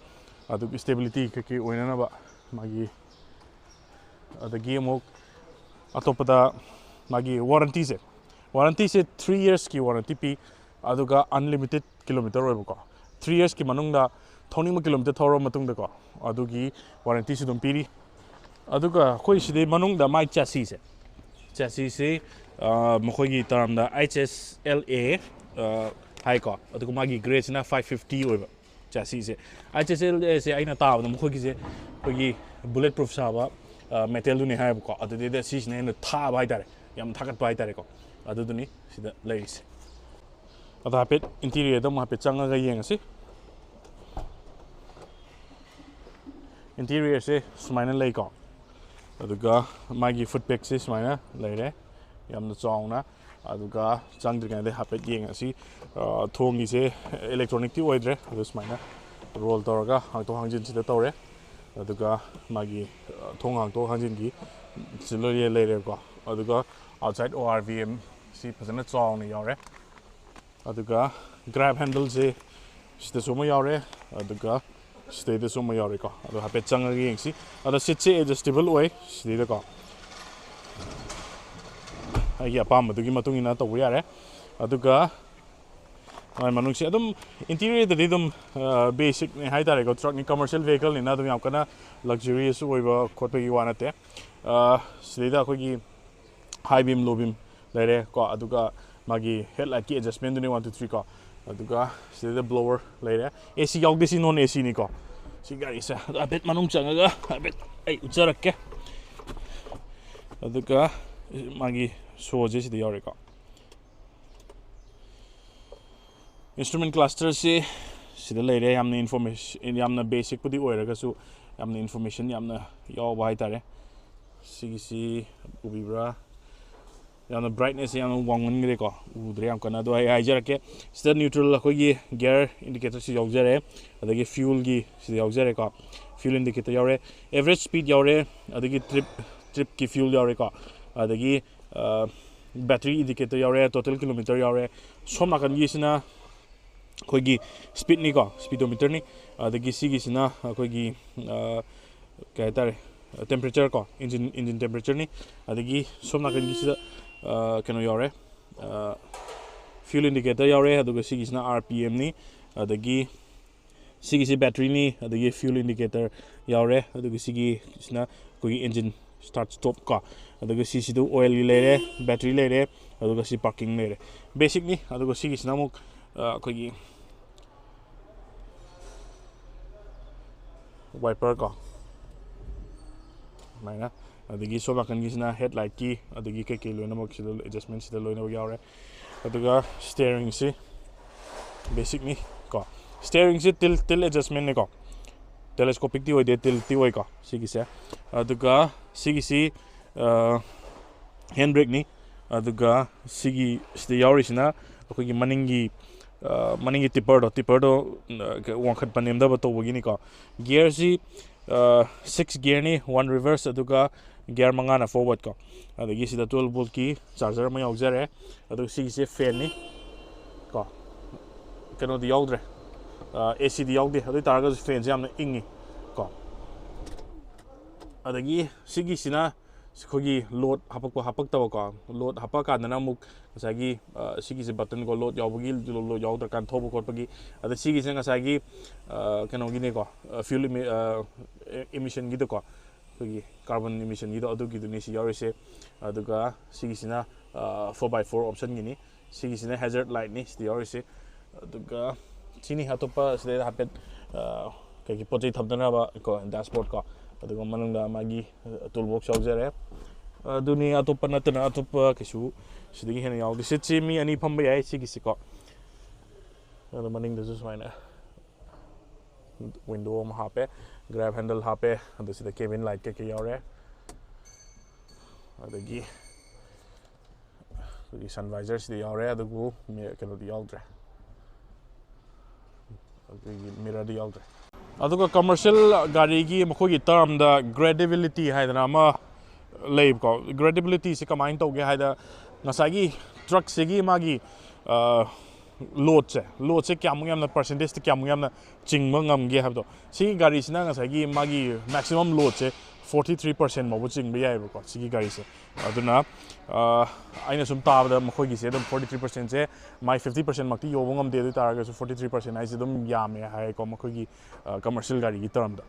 ꯑꯗꯨꯒ ꯁ꯭ꯇꯦꯕꯤꯂꯤꯇꯤ ꯀꯩꯀꯩ ꯑꯣꯏꯅꯅꯕ ꯃꯥꯒꯤ꯫ ꯑꯗꯒꯤ ꯑꯃꯨꯛ ꯑꯇꯣꯞꯄꯗ ꯃꯥꯒꯤ ꯋꯥꯔꯟꯇꯤꯁꯦ, ꯋꯥꯔꯟꯇꯤꯁꯦ three yearsꯀꯤ ꯋꯥꯔꯟꯇꯤ ꯄꯤ꯫ ꯑꯗꯨꯒ unlimited kilometer ꯑꯣꯏꯕꯀꯣ, three yearsꯀꯤ ꯃꯅꯨꯡꯗ ꯊꯧꯅꯤꯡꯕ ꯀꯤꯂꯣꯃꯤꯇꯔ ꯊꯧꯔꯕ ꯃꯇꯨꯡꯗꯀꯣ, ꯑꯗꯨꯒꯤ ꯋꯥꯔꯟꯇꯤꯁꯨ ꯑꯗꯨꯝ ꯄꯤꯔꯤ꯫ ꯑꯗꯨꯒ ꯑꯩꯈꯣꯏ ꯁꯤꯗꯩ ꯃꯅꯨꯡꯗ ꯃꯥꯏ ꯆꯥꯁꯤꯁꯦ, ꯆꯥꯁꯤꯁꯦ ꯃꯈꯣꯏꯒꯤ ꯇꯔꯝꯗ H S L A ꯍꯥꯏꯀꯣ꯫ ꯑꯗꯨꯒ ꯃꯥꯒꯤ ꯒ꯭ꯔꯦꯁꯤꯅ five fifty ꯑꯣꯏꯕ ꯆꯥꯁꯤꯁꯦ꯫ H S L Aꯁꯦ ꯑꯩꯅ ꯇꯥꯕꯗ ꯃꯈꯣꯏꯒꯤꯁꯦ ꯑꯩꯈꯣꯏꯒꯤ ꯕꯨꯂꯦꯠ ꯄ꯭ꯔꯨꯐ ꯁꯥꯕ ꯃꯦꯇꯦꯜꯗꯨꯅꯦ ꯍꯥꯏꯌꯦꯕꯀꯣ꯫ ꯑꯗꯨꯗꯩꯗ ꯁꯤꯁꯤꯅ ꯍꯦꯟꯅ ꯊꯥꯕ ꯍꯥꯏꯇꯥꯔꯦ, ꯌꯥꯝ ꯊꯥꯒꯠꯄ ꯍꯥꯏꯇꯥꯔꯦꯀꯣ꯫ ꯑꯗꯨꯗꯨꯅꯤ ꯁꯤꯗ ꯂꯩꯔꯤꯁꯦ꯫ ꯑꯗꯣ ꯍꯥꯏꯐꯦꯠ ꯏꯟꯇꯤꯔꯤꯌꯔꯗ ꯑꯃꯨꯛ ꯍꯥꯏꯐꯦꯠ ꯆꯪꯉꯒ ꯌꯦꯡꯉꯁꯤ꯫ ꯏꯟꯇꯤꯔꯤꯌꯔꯁꯦ ꯁꯨꯃꯥꯏꯅ ꯂꯩꯀꯣ꯫ ꯑꯗꯨꯒ ꯃꯥꯒꯤ ꯐꯨꯠ ꯄꯦꯛꯁꯦ ꯁꯨꯃꯥꯏꯅ ꯂꯩꯔꯦ, ꯌꯥꯝꯅ ꯆꯥꯎꯅ꯫ ꯑꯗꯨꯒ ꯆꯪꯗ꯭ꯔꯤꯉꯩꯗ ꯍꯥꯏꯐꯦꯠ ꯌꯦꯡꯉꯁꯤ꯫ ꯊꯣꯡꯒꯤꯁꯦ ꯏꯂꯦꯛꯇ꯭ꯔꯣꯅꯤꯛꯇꯤ ꯑꯣꯏꯗ꯭ꯔꯦ, ꯑꯗꯨ ꯁꯨꯃꯥꯏꯅ ꯔꯣꯜ ꯇꯧꯔꯒ ꯍꯥꯡꯗꯣꯛ ꯍꯥꯡꯖꯤꯟꯁꯤꯗ ꯇꯧꯔꯦ꯫ ꯑꯗꯨꯒ ꯃꯥꯒꯤ ꯊꯣꯡ ꯍꯥꯡꯗꯣꯛ ꯍꯥꯡꯖꯤꯟꯒꯤ ꯁꯤ ꯂꯣꯏ ꯂꯩꯔꯦꯀꯣ꯫ ꯑꯗꯨꯒ outside O R V M ꯁꯤ ꯐꯖꯅ ꯆꯥꯎꯅ ꯌꯥꯎꯔꯦ꯫ ꯑꯗꯨꯒ ꯒ꯭ꯔꯥꯕ ꯍꯦꯟꯗꯜꯁꯦ ꯁꯤꯗꯁꯨ ꯑꯃ ꯌꯥꯎꯔꯦ, ꯑꯗꯨꯒ ꯁꯤꯗꯩꯗꯁꯨ ꯑꯃ ꯌꯥꯎꯔꯦꯀꯣ꯫ ꯑꯗꯣ ꯍꯥꯏꯐꯦꯠ ꯆꯪꯉꯒ ꯌꯦꯡꯁꯤ꯫ ꯑꯗꯣ ꯁꯤꯠꯁꯦ ꯑꯦꯗꯖꯁꯇꯦꯕꯜ ꯑꯣꯏ ꯁꯤꯗꯩꯗꯀꯣ꯫ ꯑꯩꯒꯤ ꯑꯄꯥꯝꯕꯗꯨꯒꯤ ꯃꯇꯨꯡ ꯏꯟꯅ ꯇꯧꯕ ꯌꯥꯔꯦ꯫ ꯑꯗꯨꯒ ꯃꯥꯏ ꯃꯅꯨꯡꯁꯤ ꯑꯗꯨꯝ ꯏꯟꯇꯤꯔꯤꯌꯔꯗꯗꯤ ꯑꯗꯨꯝ ꯕꯦꯁꯤꯛꯅꯦ ꯍꯥꯏꯇꯥꯔꯦꯀꯣ꯫ ꯇ꯭ꯔꯛꯅꯤ, ꯀꯃꯔꯁꯤꯌꯦꯜ ꯚꯦꯍꯤꯀꯜꯅꯤꯅ ꯑꯗꯨꯝ ꯌꯥꯝ ꯀꯟꯅ ꯂꯛꯖꯔꯤꯌꯁꯁꯨ ꯑꯣꯏꯕ ꯈꯣꯠꯄꯒꯤ ꯋꯥ ꯅꯠꯇꯦ꯫ ꯁꯤꯗꯩꯗ ꯑꯩꯈꯣꯏꯒꯤ ꯍꯥꯏ ꯕꯤꯝ, ꯂꯣ ꯕꯤꯝ ꯂꯩꯔꯦ ꯀꯣ꯫ ꯑꯗꯨꯒ ꯃꯥꯒꯤ ꯍꯦꯠ ꯂꯥꯏꯠꯀꯤ ꯑꯦꯗꯖꯁꯃꯦꯟꯗꯨꯅꯤ one two three ꯀꯣ꯫ ꯑꯗꯨꯒ ꯁꯤꯗ blower ꯂꯩꯔꯦ꯫ AC ꯌꯥꯎꯗꯦ, ꯁꯤ non AC ꯅꯤꯀꯣ꯫ ꯁꯤ ꯒꯥꯔꯤꯁꯦ ꯑꯗꯣ ꯍꯥꯏꯐꯦꯠ ꯃꯅꯨꯡ ꯆꯪꯉꯒ ꯍꯥꯏꯐꯦꯠ ꯑꯩ ꯎꯠꯆꯔꯛꯀꯦ꯫ ꯑꯗꯨꯒ ꯃꯥꯒꯤ showꯁꯦ ꯁꯤꯗ ꯌꯥꯎꯔꯦꯀꯣ꯫ Instrument clusterꯁꯤ ꯁꯤꯗ ꯂꯩꯔꯦ꯫ ꯌꯥꯝꯅ information, ꯌꯥꯝꯅ basicꯄꯨꯗꯤ ꯑꯣꯏꯔꯒꯁꯨ ꯌꯥꯝꯅ information ꯌꯥꯝꯅ ꯌꯥꯎꯕ ꯍꯥꯏꯇꯥꯔꯦ꯫ ꯁꯤꯒꯤꯁꯤ ꯎꯕꯤꯕ꯭ꯔꯥ? ꯌꯥꯝꯅ brightness ꯌꯥꯝꯅ ꯋꯥꯡꯃꯟꯈ꯭ꯔꯦꯀꯣ, ꯎꯗ꯭ꯔꯦ ꯌꯥꯝ ꯀꯟꯅ꯫ ꯑꯗꯣ ꯑꯩ ꯍꯥꯏꯖꯔꯛꯀꯦ, ꯁꯤꯗ neutral ꯑꯩꯈꯣꯏꯒꯤ gear indicatorꯁꯤ ꯌꯥꯎꯖꯔꯦ, ꯑꯗꯒꯤ fuelꯒꯤ ꯁꯤꯗ ꯌꯥꯎꯖꯔꯦꯀꯣ, fuel indicator ꯌꯥꯎꯔꯦ, average speed ꯌꯥꯎꯔꯦ, ꯑꯗꯒꯤ trip, tripꯀꯤ fuel ꯌꯥꯎꯔꯦꯀꯣ, ꯑꯗꯒꯤ battery indicator ꯌꯥꯎꯔꯦ, total kilometer ꯌꯥꯎꯔꯦ꯫ ꯁꯣꯝ ꯅꯥꯀꯟꯒꯤꯁꯤꯅ ꯑꯩꯈꯣꯏꯒꯤ speedꯅꯤꯀꯣ, speedometerꯅꯤ꯫ ꯑꯗꯒꯤ ꯁꯤꯒꯤꯁꯤꯅ ꯑꯩꯈꯣꯏꯒꯤ ꯀꯩ ꯍꯥꯏꯇꯥꯔꯦ, temperature ꯀꯣ, engine, engine temperatureꯅꯤ꯫ ꯑꯗꯒꯤ ꯁꯣꯝ ꯅꯥꯀꯟꯒꯤꯁꯤꯗ ꯀꯩꯅꯣ ꯌꯥꯎꯔꯦ, fuel indicator ꯌꯥꯎꯔꯦ꯫ ꯑꯗꯨꯒ ꯁꯤꯒꯤꯁꯤꯅ RPMꯅꯤ꯫ ꯑꯗꯒꯤ ꯁꯤꯒꯤꯁꯤ batteryꯅꯤ, ꯑꯗꯒꯤ fuel indicator ꯌꯥꯎꯔꯦ꯫ ꯑꯗꯨꯒ ꯁꯤꯒꯤꯁꯤꯅ ꯑꯩꯈꯣꯏꯒꯤ engine start stop ꯀꯣ꯫ ꯑꯗꯨꯒ ꯁꯤꯁꯤꯗ oilꯒꯤ ꯂꯩꯔꯦ, battery ꯂꯩꯔꯦ, ꯑꯗꯨꯒ ꯁꯤ parking ꯂꯩꯔꯦ, basicꯅꯤ꯫ ꯑꯗꯨꯒ ꯁꯤꯒꯤꯁꯤꯅ ꯑꯃꯨꯛ ꯑꯩꯈꯣꯏꯒꯤ wiper ꯀꯣ, ꯑꯗꯨꯃꯥꯏꯅ꯫ ꯑꯗꯒꯤ ꯁꯣꯝ ꯅꯥꯀꯟꯒꯤꯁꯤꯅ headlightꯀꯤ, ꯑꯗꯒꯤ ꯀꯩꯀꯩ ꯂꯣꯏꯅꯃꯛ ꯁꯤꯗ adjustment ꯁꯤꯗ ꯂꯣꯏꯅꯃꯛ ꯌꯥꯎꯔꯦ꯫ ꯑꯗꯨꯒ steeringꯁꯤ basicꯅꯤ ꯀꯣ꯫ Steeringꯁꯤ tilt, tilt adjustmentꯅꯤꯀꯣ, telescopicꯇꯤ ꯑꯣꯏꯗꯦ, tiltꯇꯤ ꯑꯣꯏꯀꯣ ꯁꯤꯒꯤꯁꯦ꯫ ꯑꯗꯨꯒ ꯁꯤꯒꯤꯁꯤ handbrakeꯅꯤ꯫ ꯑꯗꯨꯒ ꯁꯤꯒꯤ ꯁꯤꯗ ꯌꯥꯎꯔꯤꯁꯤꯅ ꯑꯩꯈꯣꯏꯒꯤ ꯃꯅꯤꯡꯒꯤ ꯃꯅꯤꯡꯒꯤ tipperꯗꯣ, tipperꯗꯣ ꯋꯥꯡꯈꯠꯄ ꯅꯦꯝꯊꯕ ꯇꯧꯕꯒꯤꯅꯤꯀꯣ꯫ Gearꯁꯤ six gearꯅꯤ, one reverse, ꯑꯗꯨꯒ gear ꯃꯉꯥꯅ forward ꯀꯣ꯫ ꯑꯗꯒꯤ ꯁꯤꯗ twelve voltꯀꯤ charger ꯑꯃ ꯌꯥꯎꯖꯔꯦ꯫ ꯑꯗꯨꯒ ꯁꯤꯒꯤꯁꯦ fanꯅꯤ ꯀꯣ, ꯀꯩꯅꯣꯗꯤ ꯌꯥꯎꯗ꯭ꯔꯦ, ACꯗꯤ ꯌꯥꯎꯗꯦ꯫ ꯑꯗꯨ ꯑꯣꯏ ꯇꯥꯔꯒꯁꯨ fanꯁꯦ ꯌꯥꯝꯅ ꯏꯪꯉꯤ ꯀꯣ꯫ ꯑꯗꯒꯤ ꯁꯤꯒꯤꯁꯤꯅ ꯑꯩꯈꯣꯏꯒꯤ load ꯍꯥꯄꯛꯄ ꯍꯥꯄꯛꯇꯕꯀꯣ꯫ Load ꯍꯥꯄꯛꯀꯥꯟꯗꯅ ꯑꯃꯨꯛ ꯉꯁꯥꯏꯒꯤ ꯁꯤꯒꯤꯁꯦ button ꯀꯣ, load ꯌꯥꯎꯕꯒꯤ, load ꯌꯥꯎꯗ꯭ꯔꯀꯥꯟꯗ ꯊꯧꯕ ꯈꯣꯠꯄꯒꯤ꯫ ꯑꯗ ꯁꯤꯒꯤꯁꯦ ꯉꯁꯥꯏꯒꯤ ꯀꯩꯅꯣꯒꯤꯅꯦꯀꯣ, fuel emissionꯒꯤꯗꯀꯣ, ꯑꯩꯈꯣꯏꯒꯤ carbon emissionꯒꯤꯗꯣ, ꯑꯗꯨꯒꯤꯗꯨꯅꯤ ꯁꯤ ꯌꯥꯎꯔꯤꯁꯦ꯫ ꯑꯗꯨꯒ ꯁꯤꯒꯤꯁꯤꯅ four by four optionꯒꯤꯅꯤ꯫ ꯁꯤꯒꯤꯁꯤꯅ hazard lightꯅꯤ ꯁꯤꯗ ꯌꯥꯎꯔꯤꯁꯦ꯫ ꯑꯗꯨꯒ ꯁꯤꯅꯤ ꯑꯇꯣꯞꯄ ꯁꯤꯗꯩꯗ ꯍꯥꯏꯐꯦꯠ ꯀꯩꯒꯤ ꯄꯣꯠ ꯆꯩ ꯊꯝꯅꯅꯕ ꯀꯣ, ꯗꯦꯁꯕꯣꯔꯗ ꯀꯣ꯫ ꯑꯗꯨꯒ ꯃꯅꯨꯡꯗ ꯃꯥꯒꯤ ꯇꯨꯜ ꯕꯣꯛꯁ ꯌꯥꯎꯖꯔꯦ꯫ ꯑꯗꯨꯅꯤ, ꯑꯇꯣꯞꯄ ꯅꯠꯇꯅ ꯑꯇꯣꯞꯄ ꯀꯩꯁꯨ ꯁꯤꯗꯒꯤ ꯍꯦꯟꯅ ꯌꯥꯎꯗꯦ꯫ ꯁꯤꯠꯁꯤ ꯃꯤ ꯑꯅꯤ ꯐꯝꯕ ꯌꯥꯏ ꯁꯤꯒꯤꯁꯤꯀꯣ꯫ ꯑꯗꯣ ꯃꯅꯤꯡꯗꯁꯨ ꯁꯨꯃꯥꯏꯅ ꯋꯤꯟꯗꯣ ꯑꯃ ꯍꯥꯞꯄꯦ, ꯒ꯭ꯔꯦꯞ ꯍꯦꯟꯗꯜ ꯍꯥꯞꯄꯦ, ꯑꯗꯨ ꯁꯤꯗ ꯀꯦꯕꯤꯟ ꯂꯥꯏꯠ ꯀꯩꯀꯩ ꯌꯥꯎꯔꯦ꯫ ꯑꯗꯒꯤ ꯑꯩꯈꯣꯏꯒꯤ ꯁꯟ ꯚꯥꯏꯖꯔꯁꯤꯗꯤ ꯌꯥꯎꯔꯦ, ꯑꯗꯨꯕꯨ ꯃꯤ-, ꯀꯩꯅꯣꯗꯤ ꯌꯥꯎꯗ꯭ꯔꯦ, ꯑꯩꯈꯣꯏꯒꯤ ꯃꯤꯔꯔꯗꯤ ꯌꯥꯎꯗ꯭ꯔꯦ꯫ ꯑꯗꯨꯒ ꯀꯃꯔꯁꯤꯌꯦꯜ ꯒꯥꯔꯤꯒꯤ ꯃꯈꯣꯏꯒꯤ ꯇꯔꯝꯗ ꯒ꯭ꯔꯦꯗꯦꯕꯤꯂꯤꯇꯤ ꯍꯥꯏꯗꯅ ꯑꯃ ꯂꯩꯕꯀꯣ꯫ ꯒ꯭ꯔꯦꯗꯦꯕꯤꯂꯤꯇꯤꯁꯦ ꯀꯃꯥꯏꯅ ꯇꯧꯒꯦ ꯍꯥꯏꯗ, ꯉꯁꯥꯏꯒꯤ ꯇ꯭ꯔꯛꯁꯤꯒꯤ ꯃꯥꯒꯤ ꯂꯣꯗꯁꯦ, ꯂꯣꯗꯁꯦ ꯀꯌꯥꯃꯨꯛ ꯌꯥꯝꯅ, ꯄꯥꯔꯁꯦꯟꯇꯦꯖꯇ ꯀꯌꯥꯃꯨꯛ ꯌꯥꯝꯅ ꯆꯤꯡꯕ ꯉꯝꯒꯦ ꯍꯥꯏꯕꯗꯣ, ꯁꯤꯒꯤ ꯒꯥꯔꯤꯁꯤꯅ ꯉꯁꯥꯏꯒꯤ ꯃꯥꯒꯤ ꯃꯦꯛꯁꯤꯃꯝ ꯂꯣꯗꯁꯦ ꯐꯣꯔꯇꯤ ꯊ꯭ꯔꯤ ꯄꯥꯔꯁꯦꯟ ꯐꯥꯎꯕ ꯆꯤꯡꯕ ꯌꯥꯏꯑꯕꯀꯣ ꯁꯤꯒꯤ ꯒꯥꯔꯤꯁꯦ꯫ ꯑꯗꯨꯅ ꯑ, ꯑꯩꯅ ꯁꯨꯝ ꯇꯥꯕꯗ ꯃꯈꯣꯏꯒꯤꯁꯦ ꯑꯗꯨꯝ ꯐꯣꯔꯇꯤ ꯊ꯭ꯔꯤ ꯄꯥꯔꯁꯦꯟꯁꯦ ꯃꯥꯏ ꯐꯤꯐꯇꯤ ꯄꯥꯔꯁꯦꯟ ꯃꯛꯇꯤ ꯌꯧꯕ ꯉꯝꯗꯦ, ꯑꯗꯨ ꯑꯣꯏ ꯇꯥꯔꯒꯁꯨ ꯐꯣꯔꯇꯤ ꯊ꯭ꯔꯤ ꯄꯥꯔꯁꯦꯟ ꯍꯥꯏꯁꯦ ꯑꯗꯨꯝ ꯌꯥꯝꯃꯦ ꯍꯥꯏꯀꯣ ꯃꯈꯣꯏꯒꯤ ꯀꯃꯔꯁꯤꯌꯦꯜ ꯒꯥꯔꯤꯒꯤ ꯇꯔꯝꯗ꯫